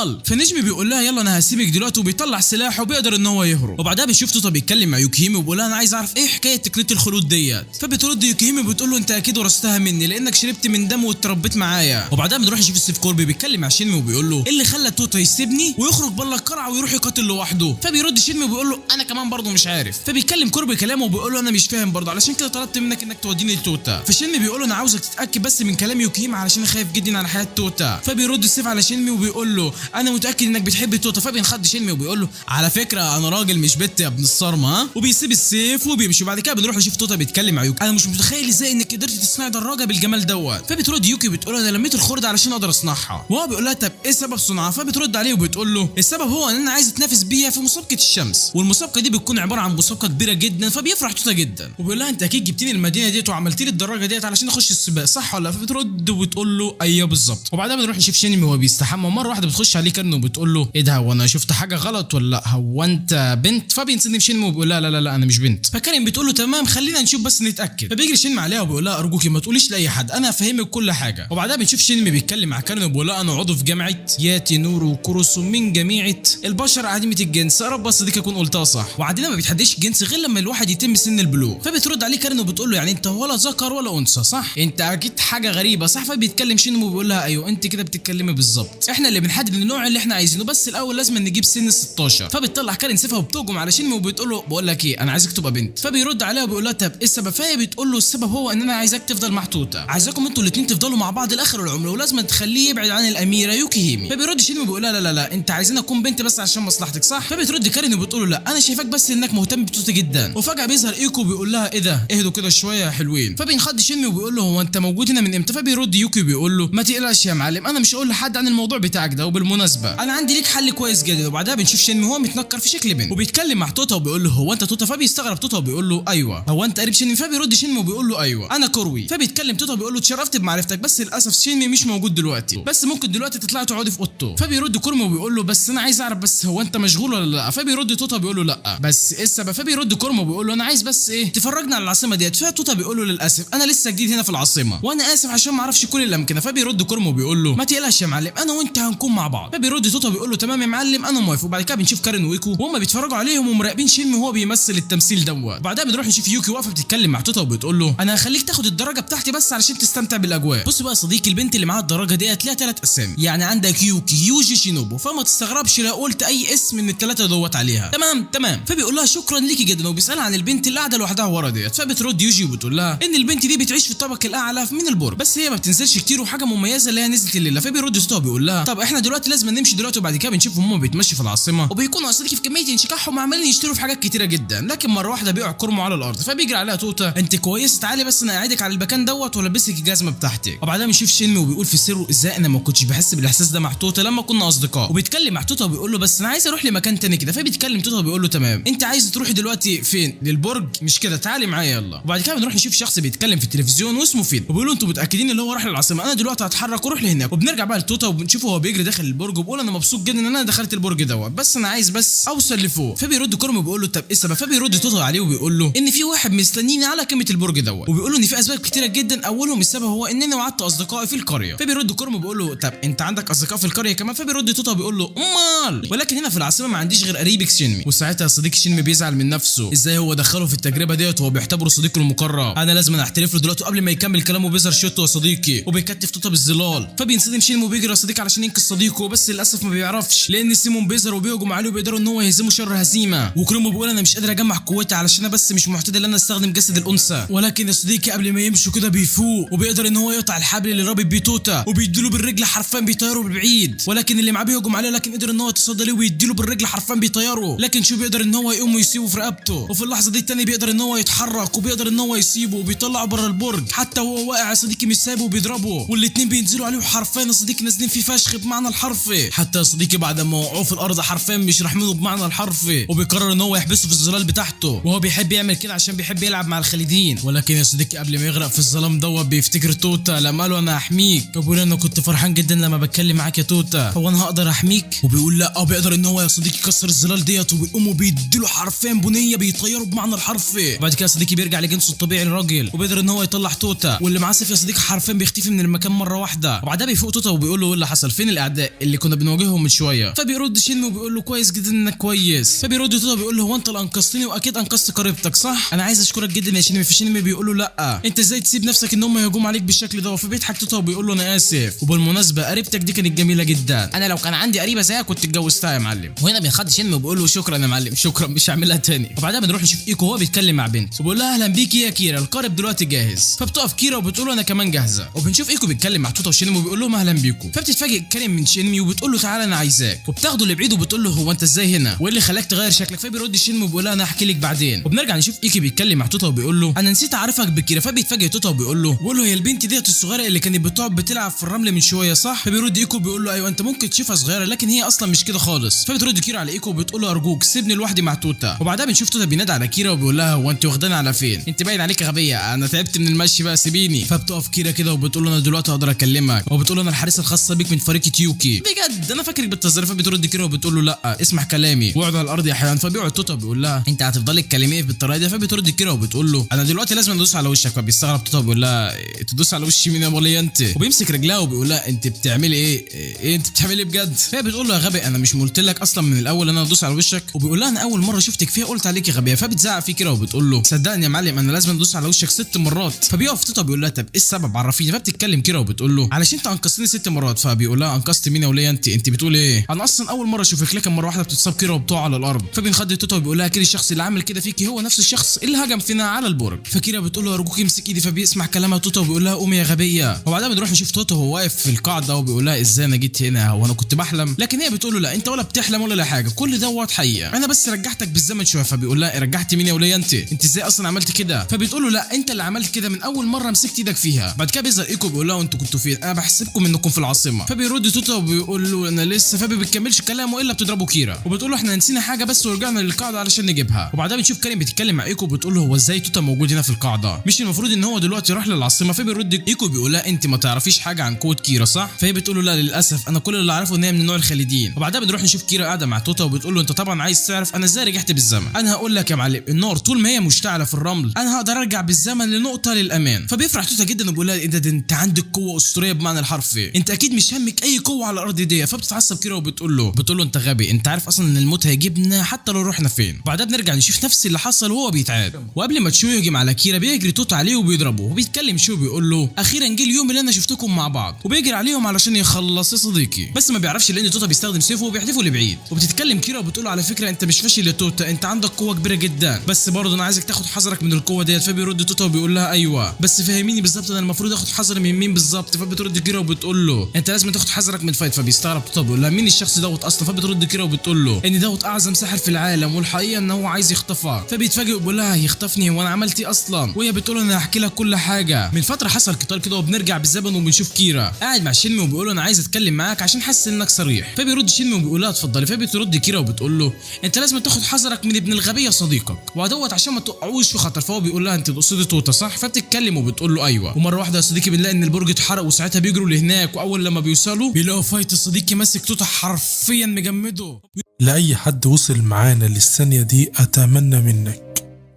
Speaker 1: امال. فنجمي بيقول لها يلا انا هسيبك دلوقتي، وبيطلع سلاحه وبيقدر ان هو يهرب. وبعدها بيشوف توتا بيتكلم مع يوكيهيمي وبيقول لها انا عايز اعرف ايه حكاية تقنية الخلود ديت. فبترد يوكيهيمي وبتقول له انت اكيد ورثتها مني لانك شربت من دم واتربيت معايا. وبعدها بنروح نشوف السيف كوربي بيتكلم مع شينمي وبيقول له ايه اللي خلى توتا يسيبني ويخرج بره القلعة ويروح يقاتل لوحده؟ فبيرد شينمي وبيقول له انا كمان برضه مش عارف. فبيتكلم كوربي كلامه وبيقول له انا مش فاهم برضه، علشان كده طلبت منك انك توديني لتوتا. فشينمي بيقول له انا عاوزك تتاكد بس من كلام يوكيهيمي علشان خايف جدا على حياة توتا. فبيرد السيف على شينمي وبيقول له انا متاكد انك بتحب توتا. فبينخض شينمي وبيقول له على فكرة انا راجل مش بنت يا ابن الصرمه، ها؟ وبيسيب السيف وبيمشي. وبعد كده بنروح نشوف توتا بيتكلم مع يوكي، انا مش متخيل ازاي انك قدرت تصنعي دراجة بالجمال دوت. فبترد يوكي بتقول انا لميت الخرده علشان اقدر اصنعها. وهو بيقول لها طب ايه سبب صنعها؟ فبترد عليه وبتقول له السبب هو ان انا عايز اتنافس بيها في مسابقة الشمس، والمسابقه دي بتكون عبارة عن مسابقة كبيرة جدا. فبيفرح توتا جدا وبيقول لها انت اكيد جبتيني المدينة ديت وعملتي لي الدراجة ديت علشان اخش السباق صح ولا؟ فبترد وبتقول له ايوه بالظبط. وبعدها بنروح نشوف شينمي وهو بيستحمى، ومرة واحدة بتخش عليه كارن وبتقول له ايه ده، هو انا شفت حاجة غلط ولا لا؟ هو انت بنت؟ فبينصدم شينمي وبيقول لها لا لا لا انا مش بنت. فكارين بتقول له تمام خلينا نشوف بس نتاكد. فبيجري شينمي عليها وبيقول لها ارجوكي ما تقوليش لاي حد، انا هفهمك كل حاجة. وبعدها بنشوف شينمي بيتكلم مع كارين وبيقول لها انا عضو في جامعه ياتي نورو كوروسو من جامعه البشر عديمه الجنس، يا رب بس ديك اكون قلتها صح. وعندنا ما بيتحدش الجنس غير لما الواحد يتم سن البلوغ. فبترد عليه كارين وبتقول له يعني انت ولا ذكر ولا انثى صح؟ انت اكيد حاجة غريبة صح؟ فبيتكلم شينمي وبيقول لها ايوه انت كده بتتكلمي بالظبط، احنا اللي بنحدد النوع اللي احنا عايزينه، بس الاول لازم نجيب سن 16. فبتطلع كارين سيفها وبتهجم على شينمي وبتقول له بقول لك ايه انا عايزك تبقى بنت. فبيرد عليها وبيقول لها طب ايه السبب؟ فهي بتقول له السبب هو ان انا عايزاك تفضل مع توتا، عايزاكم انتوا الاثنين تفضلوا مع بعض لاخر العمر، ولازم تخليه يبعد عن الاميرة يوكيهيمي. فبيرد شينمي وبيقول لها لا لا لا انت عايزين اكون بنت بس عشان مصلحتك صح؟ فبترد كارين وبتقول له لا انا شايفاك بس انك مهتم بتوتا جدا. وفجاة بيظهر ايكو وبيقول لها ايه ده اهدوا كده شوية يا حلوين. فبينخض شينمي وبيقول له هو انت موجود هنا من امتى؟ فبيرد يوكي وبيقول له ما تقلقش يا معلم انا مش هقول لحد عن الموضوع بتاعك ده، وبالمناسبة انا عندي ليك حل كويس جدا. وبعدها بنشوف شينمي وهو متنكر في شكل بنت وبيتكلم مع توتا وبيقول له هو انت توتا؟ فبيستغرب توتا وبيقول له ايوه هو انت قريب شينمي؟ فبيرد شينمي وبيقول له ايوه انا كوروي. فبيتكلم توتا وبيقول له اتشرفت بمعرفتك بس للاسف شينمي مش موجود دلوقتي، بس ممكن دلوقتي تطلعي تقعدي في اوضته. فبيرد كورمي وبيقول له بس انا عايز اعرف بس هو انت مشغول ولا لا؟ فبيرد توتا بيقول له لا بس ايه السبب؟ فبيرد كورمي وبيقول له انا عايز بس ايه تفرجنا على العاصمة ديت. فتوتا بيقول له للاسف انا لسه جديد هنا في العاصمة وانا اسف عشان ما اعرفش كل الامكنة. فبيرد كورمي وبيقول له ما تقلقش يا معلم انا وانت هنكون مع بعض. فبيرد توتا بيقول له تمام يا معلم انا موافق. وبعد كده بنشوف كارين ويكو وهم بيتفرجوا عليهم ومراقبين شينمي وهو بيمثل التمثيل دوت. بعدها بنروح نشوف يوكي واقفة بتتكلم مع توتا وبتقول له انا هخليك تاخد الدرجة بتاعتي بس علشان تستمتع بالاجواء. بص بقى يا صديقي البنت اللي معاها الدرجة ديت ليها 3 اسامي، يعني عندك يوكي يوجي شينوبو، فما تستغربش لو قلت اي اسم من الثلاثة دوت عليها. تمام تمام. فبيقول لها شكرا ليكي جدا وبيسالها عن البنت اللي قاعدة لوحدها ورا ديت. فبترد يوجي وبتقول لها ان البنت دي بتعيش في الطابق الاعلى من البرج بس هي ما بتنزلش كتير وحاجه مميزة اللي هي نزلت الليلة. فبيرد توتا وبيقول لها طب احنا دلوقتي لازم نمشي دلوقتي. وبعد كده بنشوف هم بيتمشوا في العاصمة وبيكونوا اصلا في كمية انشكاحهم عمالين يشتروا في حاجات كتيرة جدا، لكن مرة واحدة بيقع كورمو على الارض. فبيجري عليها توتا انت كويسة تعالي بس انا اقعدك على المكان دوت والبسك الجزمة بتاعتك. وبعدها بنشوف شينمي وبيقول في سره ازاي انا ما كنتش بحس بالاحساس ده مع توتا لما كنا اصدقاء. وبيتكلم مع توتا وبيقول له بس انا عايز اروح لمكان تاني كده. فبيتكلم توتا وبيقول له تمام انت عايز تروحي دلوقتي فين؟ للبرج مش كده تعالي معايا يلا. وبعد كده بنروح نشوف شخص بيتكلم في التلفزيون واسمه فين وبيقول له انتوا متاكدين اللي هو راح للعاصمه؟ انا دلوقتي هتحرك واروح لهناك. وبنرجع بقى لتوتا وبنشوفه وهو بيجري داخل البرج وبيقول انا مبسوط جدا ان انا دخلت البرج دوت بس انا عايز بس اوصل لفوق. فبيرد كورمي وبيقول له طب ايه السبب؟ فبيرد توتا عليه وبيقول له ان في واحد مستنيني على قمة البرج دوت، وبيقول له ان في اسباب كتيرة جدا اولهم السبب هو ان انا وعدت اصدقائي في القرية. فبيرد كورمي وبيقول له طب انت عندك اصدقاء في القرية كمان؟ فبيرد توتا وبيقول له امال، ولكن هنا في العاصمة ما عنديش غير قريبك شينمي. وساعتها صديق شينمي بيزعل من نفسه ازاي هو دخله في التجربة ديت وهو بيعتبره صديقه المقرب، انا لازم اعترف له دلوقتي. قبل ما يكمل كلامه بيظهر شوتو يا صديقي وبيكتف توتا بالظلال. فبينصدم شينمي وبيجري يا صديقي علشان ينقذ صديقه، بس للاسف ما بيعرفش لان سيمون بيظهر وبيهجم عليه وبيقدروا ان هو يهزمه شر هزيمة. وكرومو بيقول انا مش قادر اجمع قوتي علشان انا بس مش معتاد ان انا استخدم جسد الانثى، ولكن يا صديقي قبل ما يمشوا كده بيفوق وبيقدر ان هو يقطع الحبل اللي رابط بيه توتا وبيديله بالرجل حرفيا بيطيره بالبعيد، ولكن اللي معاه بيهجم عليه لكن قدر ان هو يتصدى ليه ويديله بالرجل حرفيا بيطيره، لكن شو بيقدر ان هو يقوم ويسيبه في رقبته. وفي اللحظة دي التاني بيقدر ان هو يتحرك وبيقدر ان هو يسيبه وبيطلعه بره البرج حتى وهو واقع يا صديقي مش سايبه وبيضربه، والاثنين بينزلوا عليه حرفيا يا صديقي نازلين فيه فشخ بمعنى الحرفي. حتى يا صديقي بعد ما وقعوه في الارض حرفيا مش رحمينه بمعنى الحرفي، وبيقرر ان هو يحبسه في الظلال بتاعته، وهو بيحب يعمل كده عشان بيحب يلعب مع الخالدين. ولكن يا صديقي قبل ما يغرق في الظلام دوت بيفتكر توتا لما قام قال له انا هحميك. فبيقول انا كنت فرحان جدا لما بتكلم معاك يا توتا، هو انا هقدر احميك؟ وبيقول لا. بيقدر ان هو يا صديقي يكسر الظلال ديت، وبيقوم وبيديله حرفيا بنيه بيطيره بمعنى الحرفي. وبعد كده يا صديقي بيرجع لجنسه الطبيعي الراجل، وبيقدر ان هو يطلع توتا، واللي معاه سيف يا صديقي حرفيا بيختفي من المكان مرة واحدة. وبعدها بيفوق توتا وبيقول له ايه اللي حصل، فين الاعداء اللي كنا بنواجههم من شوية؟ فبيرد شينمي وبيقول له كويس جدا انك كويس. فبيرد توتا بيقول له هو انت اللي انقذتني واكيد انقذت قريبتك صح؟ انا عايز اشكرك جدا يا شينمي. فشينمي بيقول له لا، انت ازاي تسيب نفسك ان هم يهجموا عليك بالشكل ده؟ فبيضحك توتا وبيقول له انا اسف، وبالمناسبة قريبتك دي كانت جميلة جدا، انا لو كان عندي قريبه زيها كنت اتجوزتها يا معلم. وهنا بينخض شينمي وبيقول له شكرا يا معلم، شكرا مش هعملها تاني. وبعدها بنروح نشوف ايكو وهو بيتكلم مع بنت وبيقول لها اهلا بيكي يا كيرا، القارب دلوقتي جاهز. فبتقف كيرا وبتقول له انا كمان جاهزة. وبنشوف ايكو بيتكلم مع توتا وشينمي وبيقول لهم اهلا بيكم. فبتتفاجئ كارين من شينمي وبتقول له تعالى انا عايزاك، وبتاخده لبعيد وبتقول له هو انت ازاي هنا وايه اللي خلاك تغير شكلك؟ فبيرد شينمي وبيقول لها انا هحكي لك بعدين. وبنرجع نشوف ايكي بيتكلم مع توتا وبيقول له انا نسيت اعرفك بكيرا. فبيتفاجئ توتا وبيقول له هي البنت ديت الصغيرة اللي كانت بتقعد بتلعب في الرمل من شوية صح؟ فبيرد ايكو بيقول له ايوه انت ممكن تشوفها صغيرة لكن هي اصلا مش كده خالص. فبترد كيرا على ايكو وبتقول له ارجوك سيبني لوحدي مع توتا. وبعدها بنشوف توتا بينادي على كيرا وبيقول لها هو انت واخداني على فين؟ انت باين عليك غبية، انا تعبت من المشي بقى سيبيني. فبتقف كيرا كده وبتقول له انا دلوقتي اقدر اكلمك، وبتقول له انا الحارسه الخاصة بيك من فريق تيوكي. بجد انا فاكرك بتهزري. فبترد كيرا وبتقول له لا اسمع كلامي واقعد على الارض يا حيوان. فبيقعد توتا وبيقول لها انت هتفضلي تكلميني بالطريقة دي؟ فبترد كيرا وبتقول له انا دلوقتي لازم ادوس على وشك. فبيستغرب توتا وبيقول لها تدوس على وشي مين يا وليه انت؟ وبيمسك رجلها وبيقول لها انت بتعملي ايه؟ ايه انت بتعملي ايه بجد؟ فهي بتقول له يا غبي انا مش قلت لك اصلا من الاول ان انا ادوس على وشك؟ وبيقول لها انا اول مرة شفتك فيها قلت عليكي غبية. فبتزعق فيه كده وبتقول له صدقني يا معلم انا لازم ادوس على وشك 6 مرات. فبيقف توتا بيقول لها طب ايه السبب عرفيني. فبتتكلم كده وبتقول له علشان انت انقذتني 6 مرات. فبيقول لها انقذت مين يا وليه انت بتقول ايه؟ انا اصلا اول مرة اشوفك لكن مرة واحدة بتتصاب كده وبتقع على الارض. فبينخض توتا وبيقول لها كده الشخص اللي عمل كده فيكي هو نفس الشخص اللي هجم فينا على البرج. فكيرا بتقول له ارجوك امسك ايدي. فبيسمع كلامها توتا وبيقول لها قومي يا غبية. وبعدها بنروح نشوف توتا وهو واقف في القاعدة وبيقول لها ازاي انا جيت هنا، هو انا كنت بحلم؟ لكن هي بتقول له لا انت ولا بتحلم ولا لا حاجة، كل دوت حقيقة، انا بس رجعتك بالزمن شوية. فبيقول لها رجعت مين يا وليه انت ازاي اصلا عملت كده؟ فبتقول له لا انت اللي عملت كده من اول مرة مسكت ايدك فيها. بعد كده بيظهر ايكو بيقول لها انتوا كنتوا فين؟ انا بحسبكم انكم في العاصمة. فبيرد توتا وبيقول له انا لسه. فبي بيكملش كلامه الا بتضربه كيرا وبتقول له احنا نسينا حاجة بس ورجعنا للقاعدة علشان نجيبها. وبعدها بنشوف كريم بتتكلم مع ايكو وبتقول له هو ازاي توتا موجود هنا في القاعدة؟ مش المفروض ان هو دلوقتي راح للعاصمه؟ فبيرد ايكو بيقول لها انت ما تعرفيش حاجة عن قوة كيرا صح؟ فهي بتقول له لا للاسف انا كل اللي اعرفه ان هي من نوع الخالدين. وبعدها بنروح نشوف كيرا قاعدة مع توتا وبتقول له انت طبعا عايز تعرف انا ازاي رجعت بالزمن. انا هقول لك يا معلم، النار طول ما هي مشتعلة في الرمل انا هقدر ارجع بالزمن لنقطة للامان. فبيفرح توتا جدا وبيقول لها انت انت عندك قوة اسطورية بمعنى الحرفي، انت اكيد مش همك اي قوة على الارض دي. فبتتعصب كيرا وبتقول له انت غبي، انت عارف اصلا ان الموت هيجيبنا حتى لو رحنا فين. بعدها بنرجع نشوف نفس اللي حصل وهو بيتعاد، وقبل ما تشو يهجم على كيرا بيجري توتا عليه وبيضربه وبيتكلم شو بيقول له اخيرا جه اليوم اللي انا شفتكم مع بعض، وبيجري عليهم علشان يخلص يا صديقي، بس ما بيعرفش لان توتا بيستخدم سيفه وبيحدفه لبعيد. وبتتكلم كيرا وبتقول له على فكرة انت مش فاشل يا توتا، انت عندك قوة كبيرة جدا، بس برضه انا عايزك تاخد حذرك من القوة ديت. فبيرد توتا وبيقول لها ايوه بس فهميني بالظبط انا المفروض اخد حذري من مين بالظبط؟ فبترد كيرا وبتقول له انت لازم تاخد حذرك من فايت. فبيستغرب توتا بيقول لها مين الشخص دوت اصلا؟ فبترد كيرا وبتقول له ان دوت اعظم ساحر في العالم والحقيقة ان هو عايز يخطفها. فبيتفاجئ وبيقول لها هيخطفني وانا عملت ايه اصلا؟ وهي بتقول له انا هحكي لك كل حاجة. من فترة حصل قتال كده وبنرجع بالزمن وبنشوف كيرا قاعد مع شينمي وبيقول له انا عايز اتكلم معاك عشان حاسس انك صريح. فبيرد شينمي وبيقول لها اتفضلي. فبترد كيرا وبتقول له انت لازم تاخد حذرك من ابن الغبية صديقك ودوت عشان ما تقعوش في خطر. فهو بيقول لها انت تقصدي توتا صح؟ فبتتكلم وبتقول له ايوه. ومرة واحدة يا صديقي بنلاقي ان البرج اتحرق وساعتها بيجروا لهناك، واول لما بيوصلوا بيلاقوا فايت صديقي ماسك توتا حرفيا مجمده.
Speaker 2: لأي حد وصل معانا للثانية دي أتمنى منك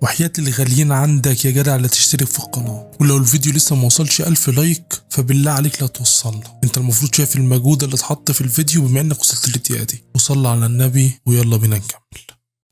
Speaker 2: وحياة اللي غاليين عندك يا جدع لا تشترك في القناة، ولو الفيديو لسه ما وصلش 1000 like فبالله عليك لا توصل له. انت المفروض شايف المجهود اللي اتحط في الفيديو بما انك وصلت للدقيقة دي. وصلى على النبي ويلا بينا نكمل.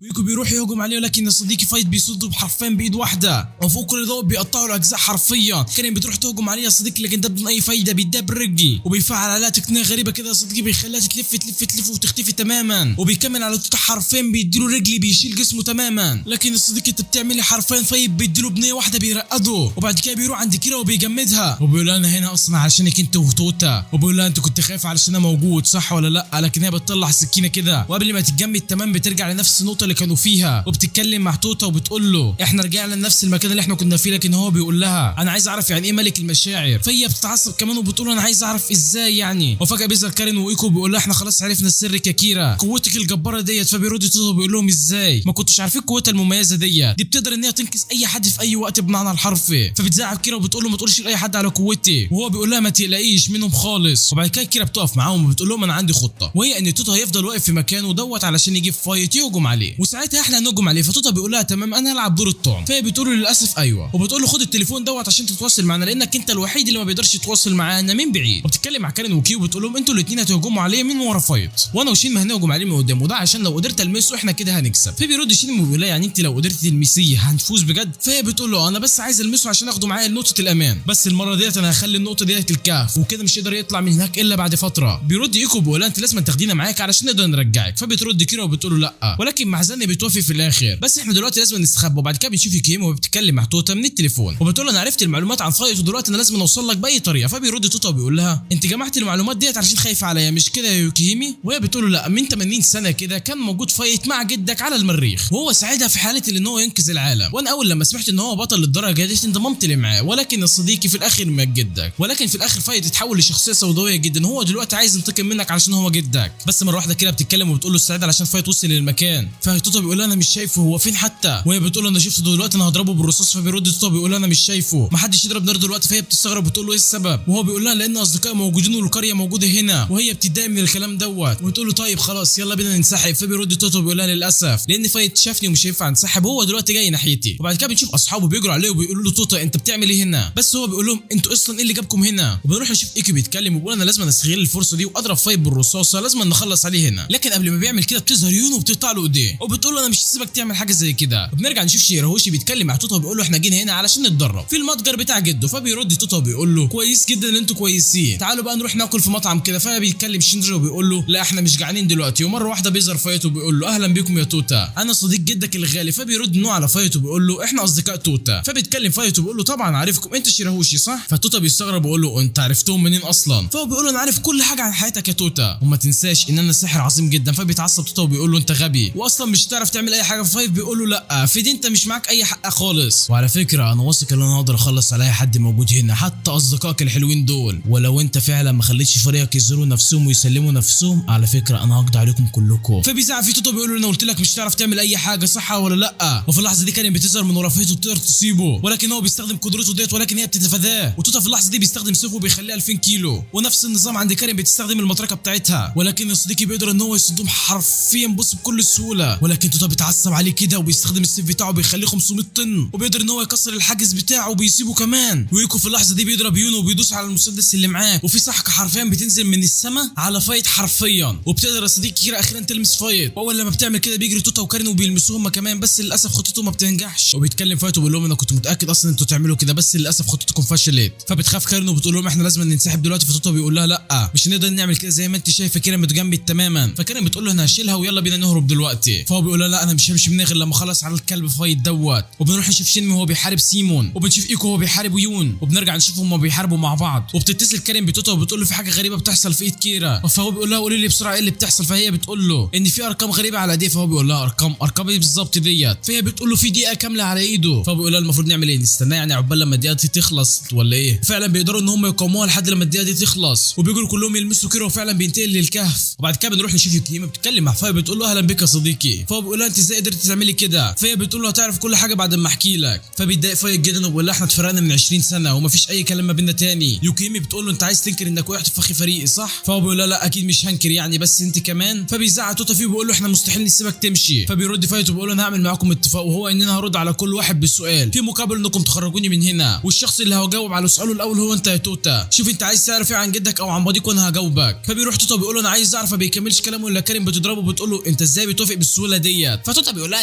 Speaker 1: ويكو بيروح يهجم عليه لكن صديقي فايت بيصده حرفيا بايد واحدة، وفوق كل ده بيقطعوا الاجزاء حرفيا. كان بتروح تهجم عليه يا صديقي لكن ده بدون اي فايده، بيديها بالرجل وبيفعل عليها تقنية غريبة كده يا صديقي بيخليها تلف تلف تلف وتختفي تماما. وبيكمل على توتا حرفيا بيديله رجل بيشيل جسمه تماما، لكن الصديقي انت بتعمل ايه؟ حرفيا فايت بيديله بنيه واحدة بيرقده. وبعد كده بيروح عند كيرا وبيجمدها وبيقول لها انا هنا اصلا علشانك انت وتوتا، وبيقول لها انت كنت خايف علشان انا موجود صح ولا لا؟ لكن هي بتطلع سكينة كده وقبل ما تتجمد تمام بترجع لنفس النقطة اللي اللي كانوا فيها، وبتتكلم مع توتا وبتقول له احنا رجعنا لنفس المكان اللي احنا كنا فيه، لكن هو بيقول لها انا عايز اعرف يعني ايه ملك المشاعر. فهي بتتعصب كمان وبتقول انا عايز اعرف ازاي يعني. وفجاة بيظهر كارين وايكو بيقول لها احنا خلاص عرفنا السر كاكيرا، قوتك الجبارة ديت. فبيرد توتا بيقول لهم ازاي ما كنتش عارفين قوتها المميزة ديت، دي بتقدر ان هي تنقذ اي حد في اي وقت بمعنى الحرفي. فبتزعق كيرا وبتقول له ما تقولش لاي حد على قوتي، وهو بيقول لها ما تقلقيش منهم خالص. وبعد كده كيرا بتقف معاهم وبتقول لهم انا عندي خطه، وهي ان توتا هيفضل واقف في مكانه دوت علشان يجيب فايت يهجم عليه، وساعتها احنا هنهجم عليه. فتوتا بيقول لها تمام انا هلعب دور الطعم. فهي بتقول له للاسف ايوه، وبتقول له خد التليفون دوت عشان تتواصل معانا لانك انت الوحيد اللي ما بيقدرش يتواصل معانا من بعيد. وبتتكلم مع كارين وكيو وبتقول لهم انتوا الاثنين هتهجموا عليه من ورا فايت، وانا وشين ما هنهجم عليه من قدام، وده عشان لو قدرت المسه احنا كده هنكسب. فبيرد شين وبيقول لها يعني انت لو قدرت تلمسيه هنفوز بجد؟ فهي بتقول له انا بس عايز المسه عشان اخده معايا لنقطة الامان، بس المرة ديت انا هخلي النقطة ديت الكهف، وكده مش يقدر يطلع من هناك الا بعد فترة. بيرد ايكو بيقول لها انت لازم تاخدينا معاك علشان نقدر نرجعك. فبترد كيرا وبتقول له لا، ولكن مع زن بتوافق في الاخر، بس احنا دلوقتي لازم نستخبى. وبعد كده بنشوف يوكيهيمي وهي بتتكلم مع توتا من التليفون وبتقول له انا عرفت المعلومات عن فايت ودلوقتي انا لازم اوصل لك باي طريقه. فبيرد توتا وبيقول لها انت جمعت المعلومات ديت علشان خايفة عليا مش كده يا يوكيهيمي؟ وهي بتقول له لا، من 80 سنة كده كان موجود فايت مع جدك على المريخ، وهو ساعدها في حاله ان هو ينقذ العالم، وانا اول لما سمعت ان هو بطل للدرجة دي انضممت لي معاه، ولكن يا صديقي في الاخر مات جدك. ولكن في الاخر فايت اتحول لشخصية سوداوية جدا، هو دلوقتي عايز ينتقم منك علشان هو جدك. بس مرة واحدة كده بتتكلم وبتقول له استعد علشان فايت وصل للمكان. فتوتا بيقول لها انا مش شايفه هو فين حتى، وهي بتقول له انا شفته دلوقتي انا هضربه بالرصاص. فبيرد توتا بيقول لها انا مش شايفه، ما حدش يضرب نار دلوقتي. فهي بتستغرب وبتقول له ايه السبب، وهو بيقول لها لان اصدقائي موجودين والقريه موجودة هنا، وهي بتتضايق من الكلام دوت وبتقول له طيب خلاص يلا بينا ننسحب. فبيرد توتا بيقول لها للاسف لان فايت شافني ومش هينفع انسحب، هو دلوقتي جاي ناحيتي. وبعد كده بنشوف اصحابه بيجروا عليه وبيقولوا له توتا انت بتعمل ايه هنا، بس هو بيقول لهم انتوا اصلا ايه اللي جابكم هنا. وبنروح نشوف ايكو بيتكلم وبيقول انا لازم استغل الفرصة دي واضرب فايت بالرصاصه، لازم نخلص عليه هنا. لكن قبل ما بيعمل كده بتظهر يونو وبتقطع له ايديه وبتقول له انا مش هسيبك تعمل حاجة زي كده. وبنرجع نشوف شيراهوشي بيتكلم مع توتا وبيقول له احنا جينا هنا علشان نتدرب في المتجر بتاع جده. فبيرد توتا وبيقول له كويس جدا ان انتوا كويسين، تعالوا بقى نروح ناكل في مطعم كده. فبيتكلم شينجو وبيقول له لا احنا مش جعانين دلوقتي. ومرة واحدة بيظهر فايت وبيقول له اهلا بيكم يا توتا، انا صديق جدك الغالي. فبيرد نو على فايت وبيقول له احنا اصدقاء توتا. فبيتكلم فايت وبيقول له طبعا عارفكم، انت شيراهوشي صح؟ فتوتا بيستغرب وبيقول له انت عرفتهم منين اصلا؟ فهو بيقول له انا عارف كل حاجة عن حياتك يا توتا، وما تنساش ان انا ساحر عظيم جدا. فبيتعصب توتا وبيقول له انت غبي واصلا مش هتعرف تعمل اي حاجة. فايت بيقول له لا في دي انت مش معاك اي حق خالص، وعلى فكرة انا واثق ان انا هقدر اخلص على اي حد موجود هنا حتى اصدقائك الحلوين دول، ولو انت فعلا ما خليتش فريقك يظهروا نفسهم ويسلموا نفسهم على فكرة انا هقضي عليكم كلكم. فبيزعق في توتا بيقول له انا قلت لك مش هتعرف تعمل اي حاجة صح ولا لا؟ وفي اللحظة دي كان بتظهر من ورا فايت وبتقدر تصيبه، ولكن هو بيستخدم قدرته ديت ولكن هي بتتفاداه. وتوتا في اللحظة دي بيستخدم سيفه وبيخليها 2000 كيلو، ونفس النظام عند كارين بتستخدم المطرقة بتاعتها، ولكن يا صديقي بيقدر ان هو يصدهم حرفيا بص بكل سهولة. ولكن توتا بيتعصب عليه كده وبيستخدم السيف بتاعه بيخليه 500 طن، وبيقدر ان هو يكسر الحاجز بتاعه وبيسيبه كمان. ويكو في اللحظة دي بيضرب يونو وبيدوس على المسدس اللي معاه، وفي صحكه حرفيا بتنزل من السماء على فايت حرفيا، وبتقدر يا صديقي كده اخيرا تلمس فايت. واول لما بتعمل كده بيجري توتا وكارين وبيلمسوهم كمان، بس للاسف خطته ما بتنجحش. وبيتكلم فايت وبيقول لهم انا كنت متاكد اصلا انتوا تعملوا كده، بس للاسف خطتكم فشلت. فبتخاف كارين وبتقول لهم احنا لازم ننسحب دلوقتي. فتوتا بيقول لها لا مش هنقدر نعمل كده زي ما انت شايفه كده متجمد تماما. فكارين بتقول له انا هشيلها ويلا بينا نهرب دلوقتي. فهو بيقول لها لا انا مش همشي من غير لما اخلص على الكلب فايت دوت. وبنروح نشوف شينمي وهو بيحارب سيمون، وبنشوف ايكو وهو بيحارب يون، وبنرجع نشوفهم هما بيحاربوا مع بعض. وبتتصل كارين بتوتا وبتقول له في حاجة غريبة بتحصل في ايد كيرا. فهو بيقول لها قولي لي بسرعة ايه اللي بتحصل. فهي بتقول له ان في ارقام غريبة على ايديه. فهو بيقول لها ارقام ايه بالظبط ديت؟ فهي بتقول له في دقيقة كاملة على ايده. فهو بيقول لها المفروض نعمل ايه، نستناه يعني عقبال لما الدقيقة دي تخلص ولا ايه؟ فعلا بيقدروا ان هم يقاوموها لحد لما الدقيقة دي تخلص، وبيجروا كلهم يلمسوا كيرا وفعلا بينتقل للكهف. وبعد كده بنروح نشوف يوكيهيمي بتتكلم مع فايت بتقول له اهلا بك يا صديقي. فهو بيقول لها انت ازاي قدرتي تعملي كده؟ فهي بتقول له هتعرف كل حاجة بعد ما احكي لك. فبيتضايق فايت جدا وبيقول لها احنا اتفرقنا من 20 سنة ومفيش اي كلام ما بيننا تاني. يوكيهيمي بتقول له انت عايز تنكر انك وقعت في فخ فريقي صح؟ فهو بيقول لها لا اكيد مش هنكر يعني، بس انت كمان. فبيزعق توتا فيه وبيقول له احنا مستحيل نسيبك تمشي. فبيرد فايت وبيقول له انا هعمل معاكم اتفاق، وهو ان انا هرد على كل واحد بالسؤال في مقابل انكم تخرجوني من هنا، والشخص اللي هجاوب على سؤاله الاول هو انت يا توتا. شوف انت عايز تعرف ايه عن جدك او عن ماضيك وانا هجاوبك. فبيروح توتا بيقول له انا عايز اعرف، ما بيكملش كلامه الا كارين بتضربه بتقول له انت ازاي بتوافق بالسهولة ديت؟ فتوتا بيقول لها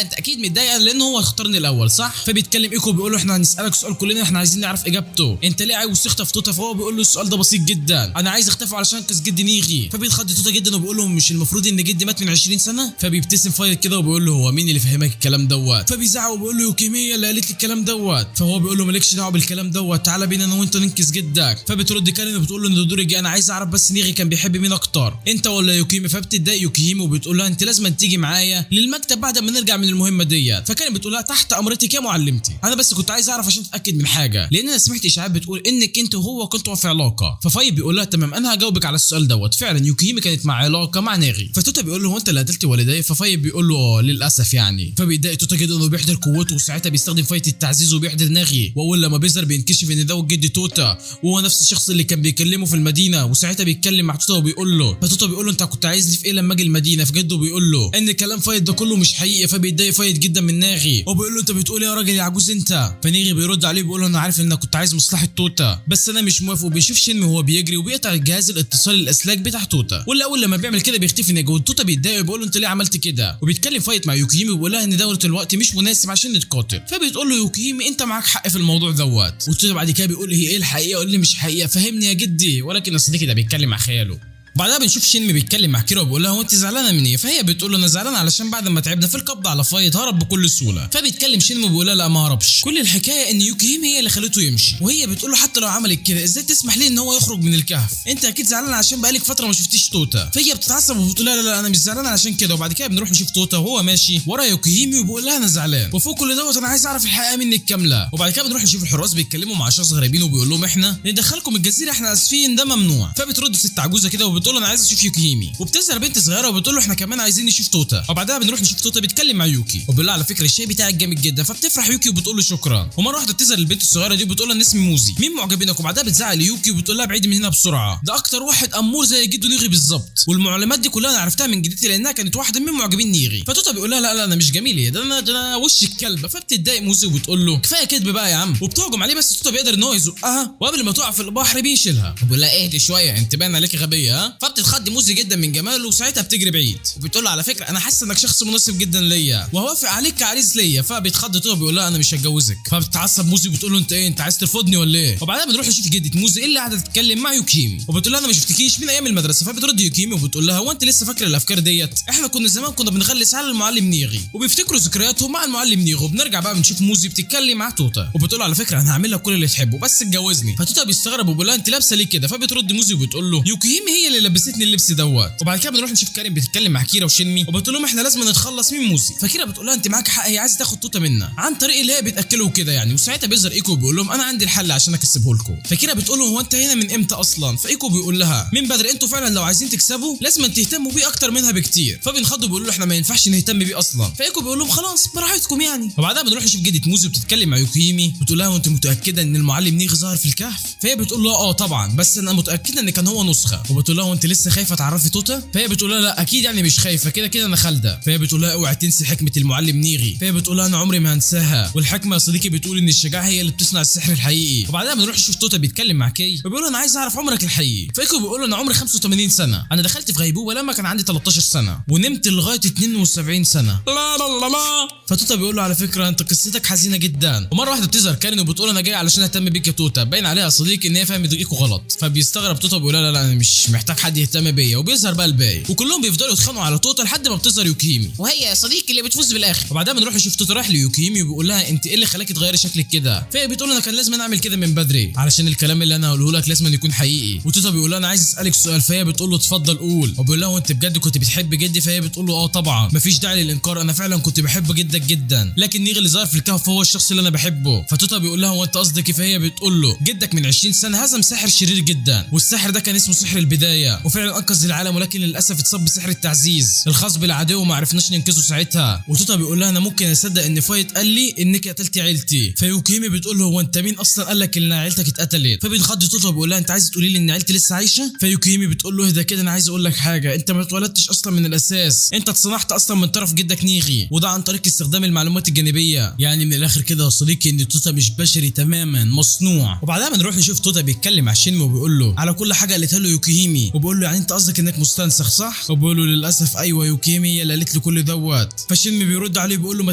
Speaker 1: انت اكيد متضايقة لان هو اختارني الاول صح؟ فبيتكلم ايكو بيقول له احنا هنسالك سؤال كلنا احنا عايزين نعرف اجابته، انت ليه عاوز تخطف توتا؟ فهو بيقول له السؤال ده بسيط جدا، انا عايز اخطفه علشان انقذ جدي نيغي. فبيتخض توتا جدا وبيقول له مش المفروض ان جدي مات من 20 سنة؟ فبيبتسم فايت كده وبيقول له هو مين اللي فهمك الكلام دوت؟ فبيزعق وبيقول له يوكيميا اللي قالت لي الكلام دوت. فهو بيقول له مالكش دعوه بالكلام دوت، تعالى بينا انا وانت ننقذ جدك. فبترد كارين وبتقول له ان دوري جه، انا عايز اعرف بس نيغي كان بيحب مين اكتر، انت ولا ولا يوكيمي. فبتتضايق يوكيهيمي وبتقول لها انت لازم تيجي معايا للمكتب بعد ما نرجع من المهمة ديت. فكانت بتقول لها تحت امرتك يا معلمتي، انا بس كنت عايز اعرف عشان اتاكد من حاجة، لان انا سمعت اشاعات بتقول انك انت وهو كنتوا في علاقة. ففايت بيقول لها تمام انا هجاوبك على السؤال دوت، فعلا يوكيهيمي كانت مع علاقة مع ناغي. فتوتا بيقول له هو انت اللي قتلت والدي؟ ففايت بيقول له للاسف يعني. فبيتضايق توتا جدا وبيحضر قوته، وساعتها بيستخدم فايت التعزيز وبيحضر ناغي، واول لما بيظهر بينكشف ان دوت جد توتا وهو نفس الشخص اللي كان بيكلمه في المدينة. وساعتها بيتكلم مع توتا وبيقول له، فتوتا بيقول له انت كنت عايزني في ايه لما اجي المدينة؟ فجده بيقول له ان كلام فايت ده كله مش حقيقي. فبيتضايق فايت جدا من ناغي وبيقول له انت بتقول ايه يا راجل يا عجوز انت؟ فناغي بيرد عليه بيقول له انا عارف انك كنت عايز مصلحة توتا بس انا مش موافق. وبيشوف شينمي وهو بيجري وبيقطع الجهاز الاتصال الاسلاك بتاع توتا، واللي اول لما بيعمل كده بيختفي ناجي، وتوتا بيتضايق وبيقول له انت ليه عملت كده؟ وبيتكلم فايت مع يوكيهيمي وبيقول لها ان دوره الوقت مش مناسب عشان نتقاتل. فبتقول له يوكيهيمي انت معاك حق في الموضوع دوت. وتوتا بعد كده بيقول هي ايه الحقيقة واللي مش حقيقة فهمني يا جدي، ولكن يا صديقي ده بيتكلم مع خياله. بعدها بنشوف شينمي بيتكلم مع كيرا وبيقول لها هو انت زعلانة من ايه؟ فهي بتقول له انا زعلانة علشان بعد ما تعبنا في القبض على فايت هرب بكل سهولة. فبيتكلم شينمي وبيقول لها لا ما هربش، كل الحكاية ان يوكيهيمي هي اللي خلته يمشي. وهي بتقول له حتى لو عملت كده ازاي تسمح ليه ان هو يخرج من الكهف؟ انت اكيد زعلان عشان بقالك فترة ما شفتيش توتا. فهي بتتعصب وبتقول لها لا لا انا مش زعلانة عشان كده. وبعد كده بنروح نشوف توتا وهو ماشي ورا يوكيهيمي وبيقول لها انا زعلان، وفوق كل دوت انا عايز اعرف الحقيقة منك كاملة. وبعد كده بنروح نشوف الحراس بيتكلموا مع اشخاص غريبين وبيقول لهم احنا ندخلكم الجزيرة احنا اسفين ده ممنوع. فبترد ست عجوزه كده وبتقول انا عايز اشوف يوكيهيمي، وبتظهر بنت صغيرة وبتقول له احنا كمان عايزين نشوف توتا. وبعدها بنروح نشوف توتا بيتكلم مع يوكي وبيقول لها على فكرة الشاي بتاعك جامد جدا. فبتفرح يوكي وبتقول له شكرا. ومرة واحدة بتظهر البنت الصغيرة دي وبتقول لها ان اسمي موزي، مين معجبينك؟ وبعدها بتزعق ليوكي وبتقول لها بعيد من هنا بسرعة، ده اكتر واحد امور زي جده نيغي بالظبط. والمعلومات دي كلها انا عرفتها من جدتي لانها كانت واحدة من معجبين نيغي. فتوتا بيقول لها لا لا انا مش جميل، ده انا وش الكلب. فبتتضايق موزي وبتقول له كفاية كدب بقى يا عم، وبتهجم عليه بس توتا بيقدر ان هو يزقها، وقبل ما تقع في البحر بيشيلها وبيقول لها اهدي شوية انت باين عليكي غبية ها. فبتتخض موزي جدا من جماله وساعتها بتجري بعيد وبتقول له على فكرة انا حاسه انك شخص مناسب جدا ليا وهوافق عليك كعريس ليا. فبيتخض توتا بيقول لها انا مش هتجوزك. فبتتعصب موزي وبتقول له انت ايه انت عايز ترفضني ولا ايه؟ وبعدها بنروح نشوف جده موزي اللي قاعدة تتكلم مع يوكيمي وبتقول لها انا ما شفتكيش من ايام المدرسة. فبترد يوكيمي وبتقول لها هو انت لسه فاكره الافكار ديت؟ احنا كنا زمان كنا بنغلس على المعلم نيغي، وبيفتكروا ذكرياتهم مع المعلم نيغي. وبنرجع بقى بنشوف موزي بتتكلم مع توتا وبتقول له على فكرة انا هعمل لك كل اللي تحبه بس اتجوزني. فتوتا بيستغرب وبيقول لها انت لابسه ليه كده؟ فبترد موزي وبتقول له يوكيهيمي هي اللي لبستني اللبس دوت. وبعد كده بنروح نشوف كارين بتتكلم مع كيرا وشينمي وبتقول لهم احنا لازم نتخلص من موزي. فكيرا بتقول لها انت معاك حق، هي عايزه تاخد توتا منا عن طريق اللي هي بتاكله وكده يعني. وساعتها بيظهر ايكو وبيقول لهم انا عندي الحل عشان اكسبه لكم. فكيرا بتقول له هو انت هنا من امتى اصلا؟ فايكو بيقول لها من بدري، انتوا فعلا لو عايزين تكسبوا لازم تهتموا بيه اكتر منها بكتير. فبينخضوا بيقولوا له احنا ما ينفعش نهتم بيه اصلا. فايكو بيقول لهم خلاص براحتكم يعني. وبعدها بنروح نشوف جده موزي بتتكلم مع يوكيمي بتقول لها وانت متاكدة ان المعلم نيغي ظهر في الكهف؟ فهي بتقول لها اه طبعا بس انا متاكدة ان كان هو نسخه. وبتقول لها وانت لسه خايفة تعرفي توتا؟ فهي بتقول لها لا اكيد يعني مش خايفة، كده كده انا خالدة. فهي بتقول لها اوعي تنسي حكمه المعلم نيغي. فهي بتقول لها انا عمري ما هنساها، والحكمة يا صديقي بتقول ان الشجاعة هي اللي بتصنع السحر الحقيقي. وبعدها بنروح نشوف توتا بيتكلم مع كي وبيقول له انا عايز اعرف عمرك الحقيقي. فايكو بيقول له انا عمري 85 سنة، انا دخلت في غيبوبة لما كان عندي 13 سنة ونمت لغاية 72 سنة. لا لا لا لا. فتوتا بيقول له على فكرة انت قصتك حزينة جدا. ومرة واحدة بتظهر كارين وبتقول انا جاي علشان اهتم بيك يا توتا، باين عليها يا صديقي ان هي فهمت ايكو غلط. فبيستغرب توتا بيقول لها لا لا انا مش محتاج حد يهتم بيا. وبيظهر بقى الباقي وكلهم بيفضلوا يتخانقوا على توتا لحد ما بتظهر يوكيمي
Speaker 3: وهي يا صديقي اللي بتفوز بالاخر.
Speaker 1: وبعدها بنروح نشوف توتا رايح ليوكيمي وبيقول لها انت ايه اللي خلاكي تغيري شكلك كده؟ فهي بتقول انا كان لازم اعمل كده من بدري علشان الكلام اللي انا هقوله لك لازم يكون حقيقي. وتوتا بيقول لها انا عايز اسالك سؤال. فهي بتقول له اتفضل قول. وبيقول لها وانت بجد كنت بتحب جدي؟ فهي بتقول له اه طبعا مفيش داعي للانكار، انا فعلا كنت بحب جدك جدا، لكن نيغي اللي ظهر في الكهف هو الشخص اللي انا بحبه. فتوتا بيقول لها هو انت قصدك ايه؟ فهي بتقول له جدك من 20 سنة هزم ساحر شرير جدا، والساحر ده كان اسمه سحر البداية، وفعلا انقذ العالم، ولكن للاسف اتصاب بسحر التعزيز الخاص بالعدو وما عرفناش ننقذه ساعتها. وتوتا بيقول لها انا ممكن اصدق ان فايت قال لي انك قتلتي عيلتي. فيوكيمي بتقول له هو انت مين اصلا قال لك ان عيلتك اتقتلت؟ فبيتخض توتا بيقول لها انت عايز تقولي لي ان عيلتي لسه عايشه؟ فيوكيمي بتقول له اهدى كده، انا عايز اقول لك حاجة، انت ما اتولدتش اصلا من الاساس، انت اتصنعت اصلا من طرف جدك نيغي، وده عن طريق استخدام المعلومات الجانبية. يعني من الاخر كده يا صديقي ان توتا مش بشري تماما، مصنوع. وبعدها بنروح نشوف توتا بيتكلم مع شينمي وبيقول له على كل حاجة قالتها له يوكيهيمي، وبيقول له يعني انت قصدك انك مستنسخ صح؟ وبيقول له للاسف ايوه يوكيهيمي هي اللي قالت لي كل دوت. فشينمي بيرد عليه بيقول له ما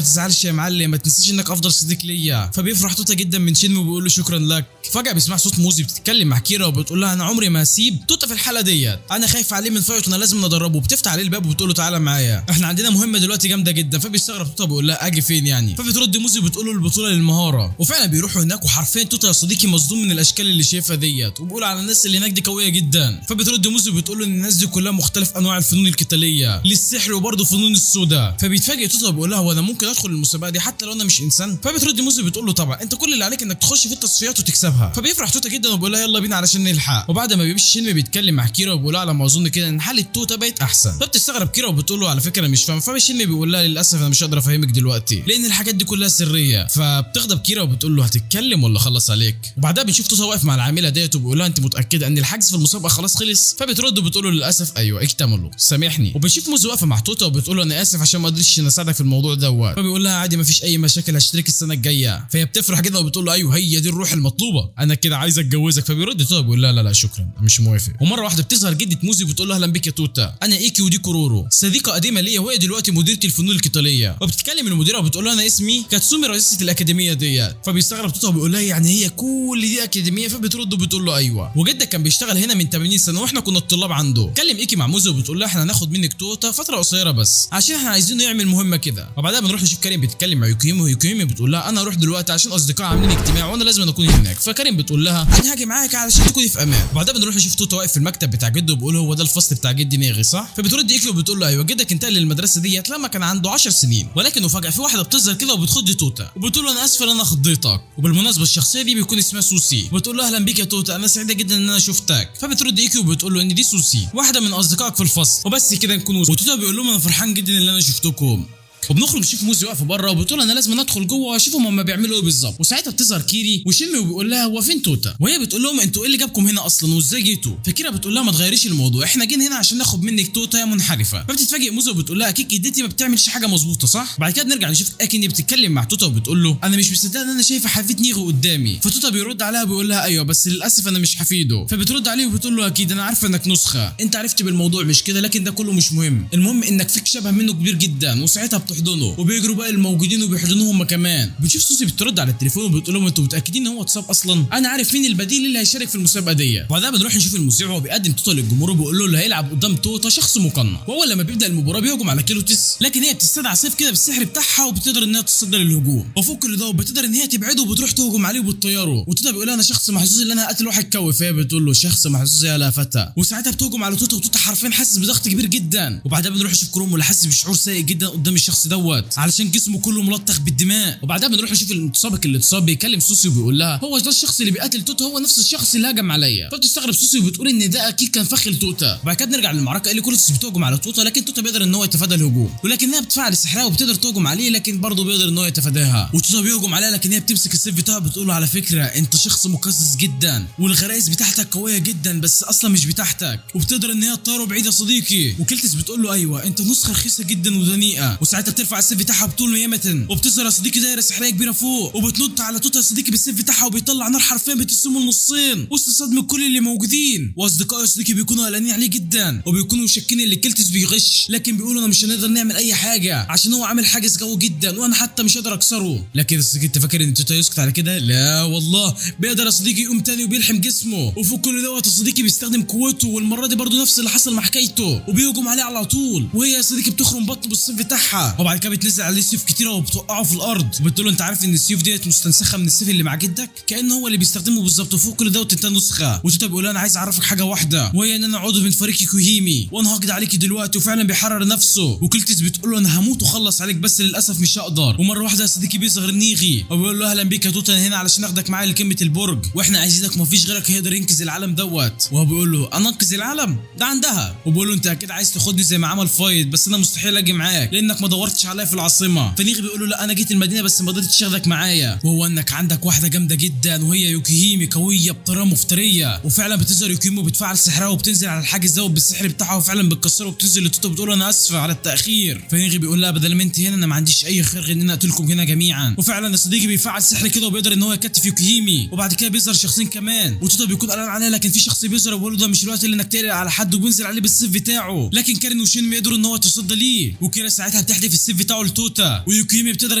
Speaker 1: تزعلش يا معلم، ما تنساش انك افضل صديق ليا. فبيفرح توتا جدا من شينمي وبيقول له شكرا لك. فجاة بيسمع صوت موزي بتتكلم مع كيرا وبتقول لها انا عمري ما هسيب توتا في الحالة ديت، انا خايف عليه من فايت وانا لازم ندربه. بتفتح عليه الباب وبتقول له تعالى معايا، احنا عندنا مهمة دلوقتي جامدة جدا. فبيستغرب توتا بيقول لها اجي فين يعني؟ فبترد موزي بتقول له البطولة للمهاره. وفعلا بيروحوا هناك، وحرفيا توتا يا صديقي مصدوم من الاشكال اللي شايفها ديت، وبيقول على الناس اللي هناك دي قوية جدا. فبترد موزي موزي بتقول له ان الناس دي كلها مختلف انواع الفنون القتالية للسحر وبرضه فنون السوداء. فبيتفاجئ توتا بيقول لها هو انا ممكن ادخل المسابقة دي حتى لو انا مش انسان؟ فبترد موزي بتقول له طبعا، انت كل اللي عليك انك تخش في التصفيات وتكسبها. فبيفرح توتا جدا وبيقول لها يلا بينا علشان نلحق. وبعد ما بيمشي شينمي بيتكلم مع كيرا وبيقول لها على ما اظن كده ان حاله توتا بقت احسن. فبتستغرب كيرا وبتقول له على فكرة انا مش فاهم. فشينمي بيقول لها للاسف انا مش هقدر افهمك دلوقتي لان الحاجات دي كلها سرية. فبتغضب كيرا وبتقول له هتتكلم ولا خلص عليك؟ وبعدها بنشوف توتا واقف مع العاملة ديت وبيقول لها انت متاكدة ان الحجز في المسابقة خلاص خلص؟ فبترد وبتقول له للاسف ايوه اكتملوا سامحني. وبنشوف موزي واقفة مع توتا وبتقول له انا اسف عشان ما قدرتش ان اساعدك في الموضوع دوت. فبيقول لها عادي مفيش اي مشاكل، هشترك السنة الجاية. فهي بتفرح كده وبتقول له ايوه هي دي الروح المطلوبة، انا كده عايز اتجوزك. فبيرد توتا بيقول لها لا لا شكرا مش موافق. ومرة واحدة بتظهر جده موزي وبتقول له اهلا بك يا توتا، انا ايكي ودي كورورو صديقه قديمة ليا وهي دلوقتي مديره الفنون القتالية. وبتتكلم المديرة وبتقول لها انا اسمي كاتسومي رئيسه الاكاديمية ديت. فبيستغرب توتا وبيقول لها يعني هي كل دي اكاديمية؟ فبترد وبتقول له ايوه، وجدك كان بيشتغل هنا من 80 سنة واحنا كنا الطلاب عنده. كلم ايكي مع موزي وبتقول لها احنا هناخد منك توتا فترة قصيرة بس عشان احنا عايزينه يعمل مهمة كده. وبعدها بنروح نشوف كريم بيتكلم مع يوكيمي، ويوكيمي بتقول لها انا هروح دلوقتي عشان اصدقائي عاملين اجتماع وانا لازم اكون هناك. فكريم بتقول لها انا هاجي معاك علشان تكوني في امان. وبعدها بنروح نشوف توتا واقف في المكتب بتاع جده وبيقول هو ده الفصل بتاع جدي ناغي صح؟ فبترد ايكي وبتقول له ايوه جدك انتقل للمدرسة ديت لما كان عنده 10 سنين. ولكن وفجاة في واحدة بتظهر كده وبتخض توتا وبتقول له انا اسفه ان انا خضيتك. وبالمناسبة الشخصية دي بيكون اسمها سوسي. وبتقول له اهلا بيك يا توتا انا سعيدة جدا ان انا شفتك. فبترد ايكي وبتقول له ان دي سوسي واحدة من اصدقائك في الفصل. وبس كده نكون. وتوتا بيقول لهم انا فرحان جدا ان انا شفتكم. وبنخرج نشوف موزي واقفة بره وبتقول انا لازم ادخل جوه واشوفهم هم بيعملوا ايه بالظبط. وساعتها بتظهر كيري وشيمي وبيقول لها هو فين توتا؟ وهي بتقول لهم انتوا ايه اللي جابكم هنا اصلا وازاي جيتوا؟ فكيرا بتقول لها ما تغيريش الموضوع، احنا جينا هنا عشان ناخد منك توتا يا منحرفة. فبتتفاجئ موزي وبتقول لها اكيد جدتي ما بتعملش حاجة مظبوطة صح؟ بعد كده بنرجع نشوف اكيني بتتكلم مع توتا وبتقول له انا مش مصدقه ان انا شايفه حفيد نيغو قدامي. فتوتا بيرد عليها بيقول لها ايوه بس للاسف انا مش حفيده. فبترد عليه وبتقول له اكيد انا عارفه انك نسخه، انت عرفت بالموضوع مش كده، لكن ده كله مش مهم، المهم انك فيك شبه منه كبير جدا. وساعتها بتحضنه وبيجروا بقى الموجودين وبيحضنوه هم كمان. بتشوف سوسي بترد على التليفون وبتقول لهم انتوا متاكدين ان هو اتصاب اصلا؟ انا عارف مين البديل اللي هيشارك في المسابقة دي. وبعدها بنروح نشوف المذيع وهو بيقدم توتا للجمهور وبيقول له اللي هيلعب قدام توتا شخص مقنع. وهو لما بيبدا المباراة بيهجم على كيلوتس، لكن هي بتستدعى سيف كده بالسحر بتاعها وبتقدر انها تصدر للهجوم. وفوق كل ده بتقدر ان هي تبعده وبتروح تهجم عليه وبتطيره. وتوتا بيقول لها انا شخص محظوظ ان انا هقتل واحد كوي. فهي بتقول له شخص محظوظ يا لا فتى. وساعتها بتهجم على توتا وتوتا حرفيا حاسس بضغط كبير جدا. وبعدها بنروح نشوف كرومو اللي حاسس بشعور سيء جدا قدام الشخص دوت علشان جسمه كله ملطخ بالدماء. وبعدها بنروح نشوف المتسابق اللي اتصاب بيكلم سوسي وبيقول لها هو ده الشخص اللي بيقتل توتا هو نفس الشخص اللي هجم عليا. فبتستغرب سوسي وبتقول ان ده اكيد كان فخ لتوتا. وبعد كده بنرجع للمعركة اللي كولوسس بتهجم على توتا، لكن توتا بيقدر ان هو يتفادى الهجوم، ولكنها بتفعل سحرها وبتقدر تهجم عليه لكن برضه بيقدر ان هو يتفاداها. وتوتا بيهجم عليها لكن هي بتمسك السيف بتاعها بتقول له على فكرة انت شخص مقزز جدا والغرائز بتاعتك قوية جدا بس اصلا مش بتاعتك، وبتقدر ان هي تطيره بعيد يا صديقي. وكلتس بتقول له ايوه انت نسخه رخيصة جدا ودنيئه. وساعتها بترفع السيف بتاعها بطول ميمتن وبتظهر يا صديقي دايرة سحريه كبيرة فوق وبتنط على توتا يا صديقي بالسيف بتاعها وبيطلع نار حرفيا بتقسمه النصين وسط صدمة كل اللي موجودين. واصدقائه يا صديقي بيكونوا قلقانين عليه جدا وبيكونوا شاكين ان كلتس بيغش، لكن بيقولوا انا مش هنقدر نعمل اي حاجة عشان هو عامل حاجز قوي جدا وانا حتى مش قادر اكسره. لكن يا صديقي انت فاكر ان توتا يسكت على كده؟ لا والله، بيقدر يا صديقي يقوم تاني وبيلحم جسمه. وفوق كل دوت يا صديقي بيستخدم قوته، والمرة دي برضه نفس اللي حصل مع حكايته وبيهجم عليه على طول. وهي يا صديقي بتخرم بطنه بالسيف بتاعها، وبعد كده بتنزل عليه سيوف كتيرة وبتوقعه في الارض وبتقول له انت عارف ان السيوف ديت مستنسخه من السيف اللي مع جدك، كانه هو اللي بيستخدمه بالظبط. وفوق كل دوت انت نسخه. وتوتا بيقول انا عايز اعرفك حاجة واحدة وهي ان انا عضو من فريق كوهيمي وانا هقضي عليكي دلوقتي. وفعلا بيحرر نفسه. وكلتس بتقول له انا هموت واخلص عليك بس للاسف مش هقدر. ومرة واحدة يا صديقي بيصغر نيغي وبيقول له اهلا بيك يا توتا هنا علشان اخدك معايا لقمة البرج واحنا عايزينك مفيش غيرك هيقدر ينقذ العالم دوت. وهو بيقول له انا انقذ العالم ده عندها. وبيقول له انت اكيد عايز تاخدني زي ما عمل فايت بس انا مستحيل اجي معاك لانك ما دورتش عليا في العاصمة. فنيغي بيقول له لا انا جيت المدينة بس ما قدرتش اخدك معايا. وهو انك عندك واحدة جامدة جدا وهي يوكيهيمي قوية بطريقة مفتريه. وفعلا بتظهر يوكيهيمي وبتفعل سحرها وبتنزل على الحاجز دوت بالسحر بتاعها وفعلا بتكسره وبتنزل لتوتا بتقول انا اسفه على التاخير. فنيغي بيقول لها بدل ما انت هنا انا ما عنديش اي خير غير ان انا اقتلكم هنا جميعا. وفعلا يا صديقي بيفعل سحر كده وبيقدر ان هو يكتف يوكيهيمي. وبعد كده بيظهر شخصين كمان وتوتا بيكون قلقان عليها، لكن في شخص بيظهر وبيقول له ده مش الوقت اللي انك تقلق على حد وبينزل عليه بالسيف بتاعه، لكن كارين وشين بيقدروا ان هو يتصدى ليه. وكيرا ساعتها بتحدف السيف بتاعه لتوتا، ويوكيمي بتقدر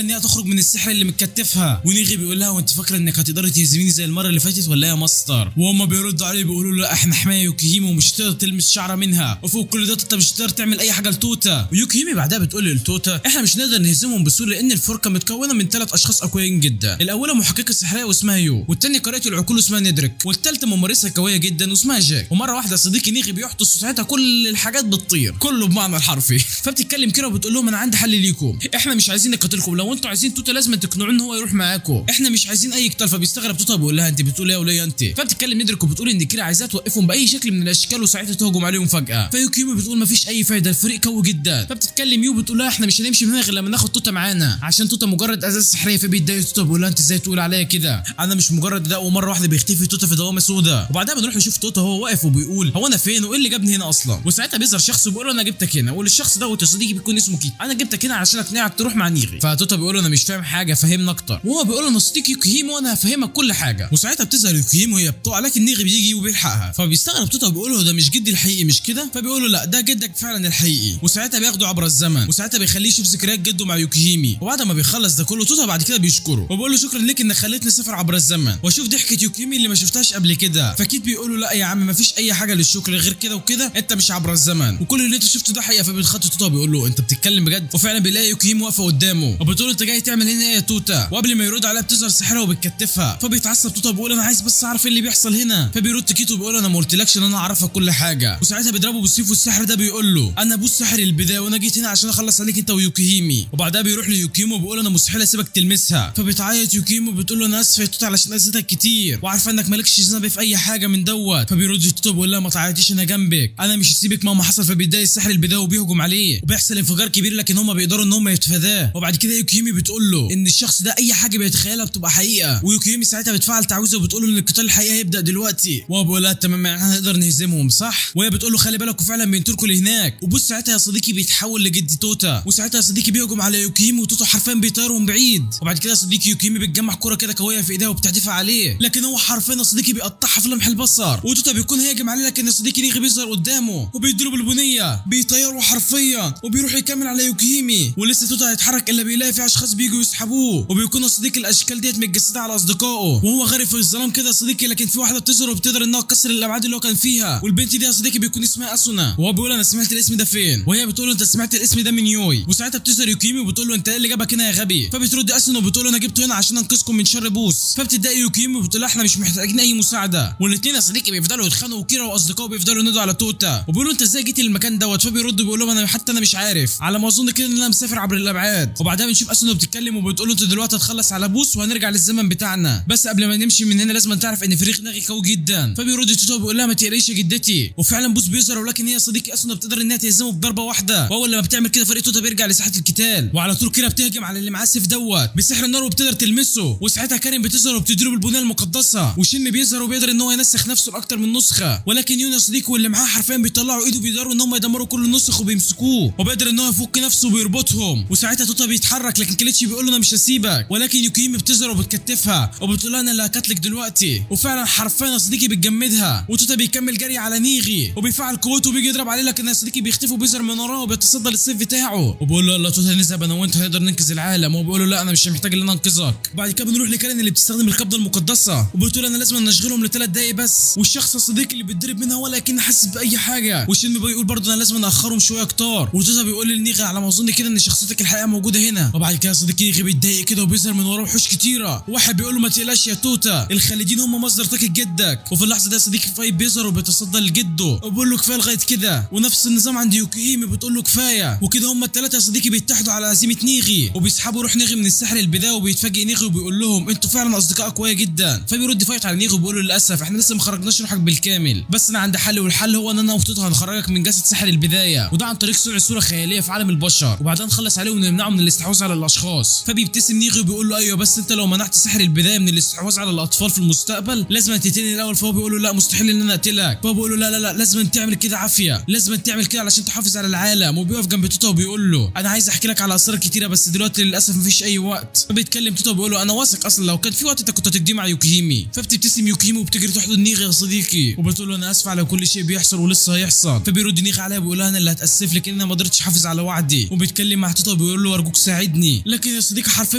Speaker 1: ان هي تخرج من السحر اللي متكتفها. ونيغي بيقول لها وانت فاكره انك هتقدري تهزميني زي المرة اللي فاتت ولا يا ماستر؟ وهم بيردوا عليه بيقولوا له لا احنا حماية يوكيهيمي ومش هتقدر تلمس شعره منها، وفوق كل ده انت مش هتقدر تعمل اي حاجة لتوتا. ويوكيهيمي بعدها بتقول لتوتا احنا مش نقدر نهزمهم بسهولة لان الفرقة متكونه من 3 اشخاص اقوياء جدا، الاولى محققة سحريه واسمها يو، والثانية قارئه العقول واسمها ندرك، والثالثة ممارسة قوية جدا واسمها جاك. ومرة واحدة صديقي نيغي بيحطس وساعتها كل الحاجات بتطير كله بمعنى الحرفي. فبتتكلم كده وبتقول لهم انا عندي حل ليكم، احنا مش عايزين نقاتلكم، لو انتوا عايزين توتا لازم تقنعوه ان هو يروح معاكم، احنا مش عايزين اي قتال. فبيستغرب توتا بيقول لها انت بتقول ايه يا وليه انت؟ فبتتكلم ندرك وبتقول ان كده عايزاه توقفهم باي شكل من الاشكال وساعتها تهجم عليهم فجاة. فيوكيمي بتقول مفيش اي فايده الفريق قوي جدا. فبتتكلم يو بتقول لها احنا مش هنمشي من هنا غير لما ناخد توتا معانا عشان توتا مجرد ازاز سحريه. فبيتضايق توتا بيقول لها انت ازاي تقول عليا كده، انا مش مجرد ده. ومرة واحدة بيختفي توتا في دوامه سودا. وبعدها بنروح نشوف توتا هو واقف وبيقول هو انا فين وايه اللي جابني هنا اصلا؟ وساعتها بيظهر شخص وبيقول له انا جبتك هنا، والشخص ده يا صديقي بيكون اسمه كيت، انا جبتك هنا عشان اقنعك تروح مع نيغي. فتوتا بيقول له انا مش فاهم حاجة فهمنا اكتر، وهو بيقول له انا صديقي يوكيهيمي وانا هفهمك كل حاجة. وساعتها بتظهر يوكيهيمي وهي بتقع لكن نيغي بيجي وبيلحقها. فبيستغرب توتا وبيقول له ده مش جدي الحقيقي مش كده؟ فبيقول له لا ده جدك فعلا الحقيقي. وساعتها بياخده عبر الزمن، وساعتها بيخليه يشوف ذكريات جده مع يوكيهيمي. وبعد ما بيخلص ده كله توتا بعد كده بيشكره وبيقول له شكرا لك انك خليتني اسافر عبر الزمن واشوف ضحكه يوكيهيمي اللي ما شفتهاش قبل كده. فكيت بيقول له لا يا عم مفيش اي حاجة للشكر غير كده وكده، انت مش عبر الزمن وكل اللي انت شفته ده حقيقة. فبيتخطى توتا بيقول له انت بتتكلم بجد؟ وفعلا بيلاقي يوكيهيمي واقفة قدامه وبتقول له انت جاي تعمل هنا ايه يا توتا؟ وقبل ما يرد عليها بتظهر سحره وبتكتفها. فبيتعصب توتا بيقول انا عايز بس اعرف ايه اللي بيحصل هنا. فبيرد كيتو بيقول انا ما قلتلكش ان انا اعرفك كل حاجة. وساعتها بيضربه بالسيف والسحر ده بيقول له انا ابو السحر البداية وانا جيت هنا عشان اخلص عليك انت ويوكيهيمي. وبعدها بيروح ليوكيمو وبيقول انا مستحيل اسيبك تلمسها. فبتعيط يوكيمو بتقول له انا اسفه يا توتا علشان اذيتك كتير وعارفه انك مالكش ذنب في اي حاجة من دوت. فبيرد توتا بيقول لها ما تعيطيش انا جنبك، انا مش هسيبك مهما حصل. فبيتضايق السحر البداية وبيهجم عليه وبيحصل انفجار كبير لكن هم بيقدروا ان هم يتفاداه. وبعد كده يوكيمي بتقول له ان الشخص ده اي حاجة بيتخيلها بتبقى حقيقة. ويوكيمي ساعتها بتفعل تعويذه وبتقول له ان القتال الحقيقي هيبدا دلوقتي. وهو بيقول لها تمام يعني احنا هنقدر نهزمهم صح؟ وهي بتقول له خلي بالك وفعلا بينطلقوا لهناك. وبص ساعتها يا صديقي بيتحول لجد توتا، وساعتها يا صديقي بيهجم على يوكيمي وتوتا حرفيا بيطيرهم بعيد. وبعد كده يا صديقي يوكيمي بتجمع كرة كده قوية في ايديها وبتحدفها عليه، لكن هو حرفيا يا صديقي بيقطعها في لمح البصر. وتوتا بيكون هاجم عليه لكن يا صديقي نيغي بيظهر قدامه وبيضرب البنية، بيطيره حرفيا وبيروح يكمل على يوكيمي. ولسه توتا هيتحرك الا بيلاقي في اشخاص بيجوا يسحبوه، وبيكون يا صديقي الاشكال ديت متجسده على اصدقائه وهو غارق في الظلام كده يا صديقي. لكن في واحدة بتظهر وبتقدر انها تكسر الابعاد اللي هو كان فيها، والبنت دي يا صديقي بيكون اسمها اسونا. وهو بيقول انا سمعت الاسم ده فين؟ وهي بتقول له انت سمعت الاسم ده من يوي. وساعتها بتظهر يوكيمي وبتقول له انت ايه اللي جابك هنا يا غبي؟ فبترد اسونا وبتقول له انا جبته هنا عشان انقذكم من شر بوس. فبتتضايق يوكيمي وبتقول لها احنا مش محتاجين اي مساعدة. والاثنين يا صديقي بيفضلوا يتخانقوا، وكيرا واصدقائه بيفضلوا ينادوا على توتا وبيقولوا انت ازاي جيت للمكان دوت؟ فبيرد بيقول لهم انا حتى انا مش عارف، على ما اظن كده ان انا مسافر عبر الابعاد. وبعدها بنشوف اسونا بتتكلم وبتقول له انت دلوقتي هتخلص على بوس وهنرجع للزمن بتاعنا، بس قبل ما نمشي من هنا لازم تعرف ان فريق ناغي قوي جدا. فبيرد توتا وبيقول لها ما تقلقيش يا جدتي. وفعلا بوس بيظهر، ولكن هي صديقي اسونا بتقدر انها تهزمه بضربه واحدة. واول لما بتعمل كده فريق توتا بيرجع لساحه القتال، وعلى طول كده بتهجم على اللي معاه السيف دوت بسحر النار وبتقدر تلمسه. وساعتها كارين بتظهر وبتضرب البنية المقدسة، وشن بيظهر وبيقدر ان هو ينسخ نفسه لاكتر من نسخه، ولكن يونا صديقه واللي معاه حرفيا بيطلعوا ايده بيقدروا ان هم يدمروا كل النسخ وبيمسكوه، وبيقدر ان هو يفك نفسه وبيربطهم. وساعتها توتا بيتحرك لكن كليتشي بيقول له انا مش هسيبك، ولكن يوكيمي بتظهر وبتكتفها وبتقول لها انا اللي هقتلك دلوقتي. وفعلا حرفيا يا صديقي بتجمدها. وتوتا بيكمل جري على نيغي وبيفعل قوته وبيجي يضرب عليه، لكن يا صديقي بيختفي وبيظهر من وراه وبيتصدى للسيف بتاعه وبيقول له يلا توتا نذهب انا وانت هنقدر ننقذ العالم. وبيقول له لا انا مش محتاج ان انا انقذك. بعد كده بنروح لكارين اللي بتستخدم القبضة المقدسة وبتقول انا لازم نشغلهم لثلاث دقايق بس. والشخص يا صديقي اللي بيتضرب منها ولا كأنه حاسس باي حاجة. وشين بيقول برضه انا لازم اخرهم شوية اكتر. وتوتا بيقول لنيغي على ما اظن كده ان شخصيتك الحقيقة موجودة هنا. وبعد كده صديقي نيغي بيتضايق كده وبيظهر من وراه وحوش كتيرة. واحد بيقول له ما تقلقش يا توتا، الخالدين هم مصدر طاقة جدك. وفي اللحظة ده صديقي فايت بيظهر وبيتصدى لجده وبيقول له كفاية لغاية كده. ونفس النظام عند يوكيمي بتقول له كفاية. وكده هم الثلاثة يا صديقي بيتحدوا على هزيمة نيغي وبيسحبوا روح نيغي من السحر البداية. وبيتفاجئ نيغي وبيقول لهم انتوا فعلا اصدقاء قوية جدا. فبيرد فايت على نيغي وبيقول له للاسف احنا لسه ما خرجناش روحك بالكامل، بس انا عندي حل، والحل هو ان انا وتوتا هنخرجك من جسد سحر البداية، وده عن طريق صنع صوره خيالية في عالم البشر، وبعدها نخلص عليه ونمنعه من الاستحواذ على الاشخاص. فبيبتسم نيغي وبيقول له ايوه بس انت لو منعت سحر البداية من الاستحواذ على الاطفال في المستقبل لازم تقتلني الاول. فهو بيقول له لا مستحيل ان انا اقتلك. فهو بيقول له لا لا لا لازم تعمل كده عافية، لازم تعمل كده علشان تحافظ على العالم. وبيقف جنب توتا وبيقول له انا عايز احكي لك على اسرار كتيرة بس دلوقتي للاسف مفيش اي وقت. فبيتكلم توتا وبيقول له انا واثق اصلا لو كان في وقت انت كنت هتقضيه مع يوكيهيمي. فبتبتسم يوكيهيمي وبتجري تحضن نيغي يا صديقي وبتقول له انا اسف على كل شيء بيحصل ولسه هيحصل. فبيرد نيغي عليها بيقول لها انا اللي هتاسف لك ان انا ما قدرتش احافظ على وعدي. وبيتكلم مع توتا وبيقول له ارجوك ساعدني، لكن يا صديقي حرفيا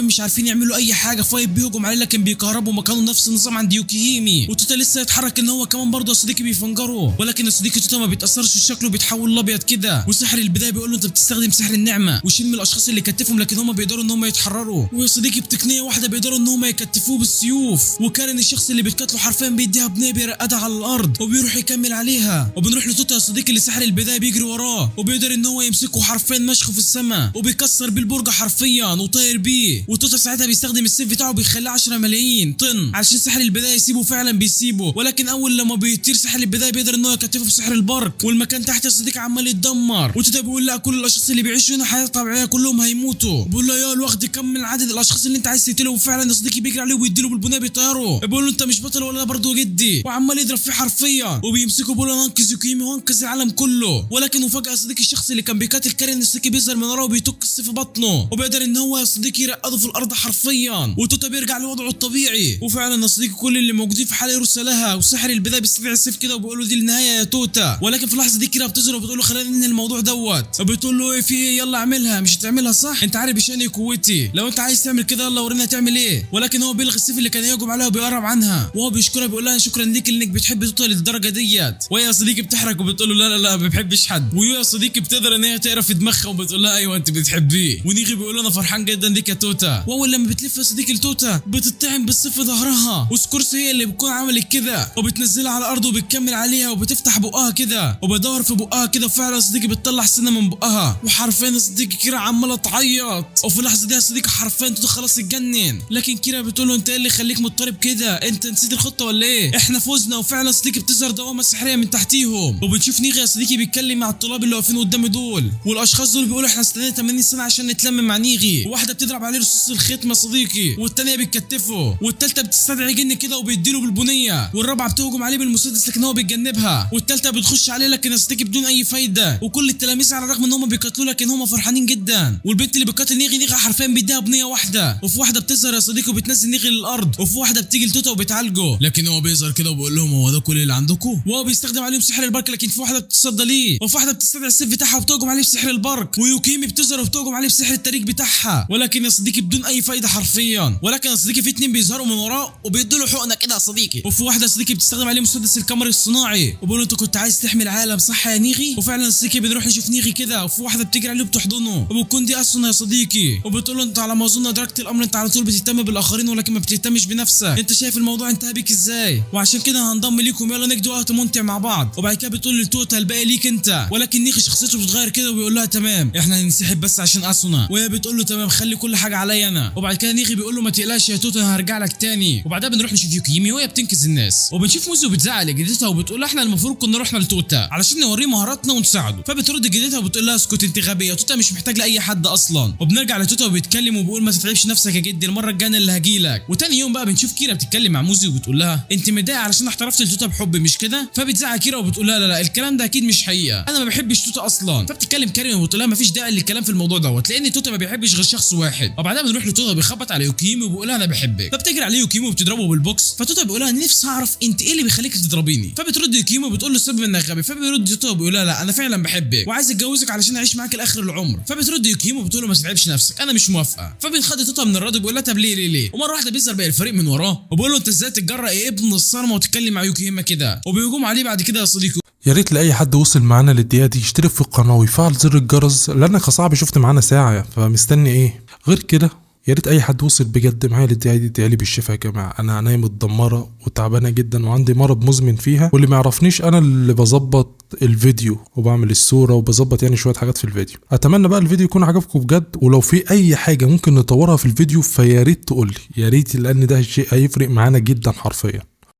Speaker 1: مش عارفين يعملوا اي حاجة. فايف بيهجم عليه لكن بيكهربوا مكانه نفس النظام عند يوكيهيمي، وتوتا لسه يتحرك ان هو كمان برضه يا صديقي بيفنجره، ولكن يا صديقي توتا ما بيتاثرش شكله بيتحول لابيض كده. وسحر البداية بيقول له انت بتستخدم سحر النعمة وشيل من الاشخاص اللي كتفهم، لكن هم بيقدروا ان هم يتحرروا. ويا صديقي بتقنية واحدة بيقدروا ان هم يكتفوه بالسيوف، وكارن الشخص اللي بيتقتله حرفيا بيديها بنيه بيرقدها على الارض وبيروح يكمل عليها. وبنروح لتوتا يا صديقي اللي سحر البداية بيجري وراه وبيقدر ان هو يمسكه حرفيا مشخه في السماء وبيكسر بيه البرج حرفيا وطاير بيه. وتوتا ساعتها بيستخدم السيف بتاعه بيخليه 10 ملايين طن علشان سحر البداية يسيبه، فعلا بيسيبه، ولكن اول لما بيطير سحر البداية بيقدر ان هو يكتفه بسحر البرق، والمكان تحت يا صديقي عمال يتدمر. وتوتا بيقول لا كل الاشخاص اللي بيعيشوا هنا حياة طبيعية كلهم هيموتوا. بيقول له يا الوقت كمل عدد الاشخاص اللي انت عايز تقتلهم. فعلا يا صديقي بيجري عليه وبيديله بالبنيه بيطيره، بيقول له انت مش بطل ولا برضه جدي، وعمال يضرب فيه حرفيا وبيمسكه بيقول له انا انقذ يوكيمي وانقذ العالم كله. ولكن وفجاة يا صديقي الشخص اللي كان بيقاتل كارين يا صديقي بيظهر من وراه وبيطك السيف في بطنه وبيقدر ان هو يا صديقي يرقده في الارض حرفيا، وتوتا بيرجع لوضعه الطبيعي. وفعلا يا صديقي كل اللي موجودين في حاله يرثى لها، وسحر البداية بيستدعي السيف كده وبيقول له دي النهاية يا توتا. ولكن في اللحظة دي كده بتظهر وبتقول له خلينا ننهي الموضوع دوت، وبتقول له ايه في ايه يلا اعملها، مش هتعملها صح؟ انت عارف بشأن قوتي، لو انت عايز تعمل كده يلا ورينا تعمل ايه. ولكن هو بيلغي السيف اللي كان يهجم عليها وبيقرب عنها، وهو بيشكرها بيقول لها شكرا ليك انك بتحب توتا للدرجة ديت. وهي يا صديقي بتحرك وبتقول له لا لا لا ما بحبش حد. ويو يا صديقي بتقدر ان هي تقرا في دماغها وبتقول لها ايوه انت بتحبيه. ونيغي بيقول له انا فرحان جدا ليك يا توتا. واول لما بتلف يا صديقي لتوتا بتطعن بالسيف في ظهرها، وسكورس هي اللي بتكون عملت كده وبتنزلها على الارض وبتكمل عليها وبتفتح بقها كده وبدور في بقها كده، وفعلا يا صديقي بتطلع سنة من بقها، وحرفيا يا صديقي كيرا عماله تعيط. وفي اللحظة دي يا صديقي حرفيا توتا خلاص اتجنن، لكن كيرا بتقول له انت ايه اللي خليك مضطرب كده؟ انت نسيت الخطة ولا ايه؟ احنا فزنا. وفعلا يا صديقي بتظهر دوامه سحريه من تحتيهم، وبنشوف نيغي يا صديقي بيتكلم مع الطلاب اللي واقفين قدامه دول، والاشخاص دول بيقولوا احنا استنينا 80 سنة عشان نتلم مع نيغي. وواحدة بتضرب عليه رصاص الختم يا صديقي، والثانية بتكتفه، والثالثة بتستدعي جن كده وبيديله بالبنيه، والرابعة بتهجم عليه بالمسدس لكن هو بيتجنبها، والثالثة بتخش عليه لكن يا صديقي بدون اي فايده. وكل التلاميذ على الرغم ان هم بيقاتلوه لكن هم فرحانين جدا. والبنت اللي بتقاتل نيغي نيغي حرفيا بيديها بنيه واحدة، وفي واحدة بتظهر يا صديقي وبتنزل نيغي للارض، وفي واحدة بتيجي لتوتا وبتعالجه، لكن هو بيظهر كده وبيقول لهم هو ده كل اللي عندكم؟ وهو بيستخدم عليهم سحر البرق، لكن في واحدة بتتصدى ليه، وفي واحدة بتستدعي السيف بتاعها وبتهجم عليه بسحر البرق، ويوكيمي بتظهر وبتهجم عليه بسحر التاريخ بتاعها، ولكن يا صديقي بدون اي فايده حرفيا. ولكن يا صديقي في اتنين بيظهروا من وراه وبيدوا له حقنه كده يا صديقي، وفي واحدة يا صديقي بتستخدم عليه مسدس الكاميرا الصناعي وبيقول له انت كنت عايز تحمي العالم صح يا نيغي؟ وفعلا يا صديقي بنروح نشوف نيغي كده، وفي واحدة بتجري عليه وبتحضنه وبتكون دي اصلا يا صديقي، وبتقول له انت على ما اظن ادركت الامر، انت على طول بتهتم بالاخرين ولكن ما بتهتمش بنفسك، انت شايف الموضوع انتهى بيك ازاي؟ وعشان كده هنضم ليكم، يلا نقضي وقت ممتع مع بعض. وبعد كده بتقول لتوتا الباقي ليك انت، ولكن نيغي شخصيته بتتغير كده وبيقول لها تمام احنا هننسحب بس عشان اسونا، وهي بتقول له تمام خلي كل حاجة عليا انا. وبعد كده نيغي بيقول له ما تقلقش يا توتا انا هرجع لك تاني. وبعدها بنروح نشوف يوكيمي وهي بتنقذ الناس، وبنشوف موزي وبتزعق لجدتها وبتقول احنا المفروض كنا رحنا لتوتا علشان نوريه مهاراتنا ونساعده. فبترد جدتها وبتقول لها اسكت انت غبية، توتا مش محتاج لاي حد اصلا. وبنرجع لتوتا وبيتكلم وبيقول ما تتعبش نفسك يا جدي، المرة الجاية اللي هجيلك. وتاني يوم بقى بنشوف كيرا بتتكلم مع موزي وبتقول لها انت متضايقة علشان اعترفت لتوتا بحبي مش كده؟ فبتزعق كيرا وبتقول لها لا لا الكلام ده اكيد مش حقيقة، انا ما بحبش توتا اصلا. فبتتكلم كارين وبتقول لها ما فيش داعي للكلام في الموضوع دوت لان توتا ما بيحبش غير شخص واحد. وبعدها بنروح لتوتا بيخبط على يوكيمي وبيقول لها انا بحبك، فبتجري عليه يوكيمي وبتضربه بالبوكس. فتوتا بيقول لها نفسي اعرف انت ايه اللي بيخليك تضربيني؟ فبترد يوكيمي وبتقول له السبب انك غبي. فبيرد توتا وبيقول لها لا انا فعلا بحبك وعايز اتجوزك علشان اعيش معاك لاخر العمر. فبترد يوكيمي وبتقول له ما تتعبش نفسك انا مش موافقة. فبيتخض توتا من الرد وبيقول لها طب ليه ليه ليه؟ ومرة واحدة بيظهر باقي الفريق من وراه وبيقول له انت ازاي تتجرأ يا ابن الصرمه وتتكلم مع يوكيهما كده، وبيهجم عليه بعد كده يا صديقي.
Speaker 2: يا ريت لاي حد وصل معانا للدقيقه دي يشترك في القناة ويفعل زر الجرس، لانك يا صاحبي شفت معانا ساعة فمستني ايه غير كده؟ يا ريت اي حد وصل بجد معايا للدقيقه دي يدعي لي بالشفاء يا جماعة. انا عينيا متدمره وتعبانه جدا وعندي مرض مزمن فيها، واللي ما يعرفنيش انا اللي بظبط الفيديو وبعمل الصورة وبظبط يعني شوية حاجات في الفيديو. اتمنى بقى الفيديو يكون عجبكم بجد، ولو في اي حاجة ممكن نطورها في الفيديو فيا ريت تقول لي، يا ريت، لان ده شيء هيفرق معانا جدا حرفيا.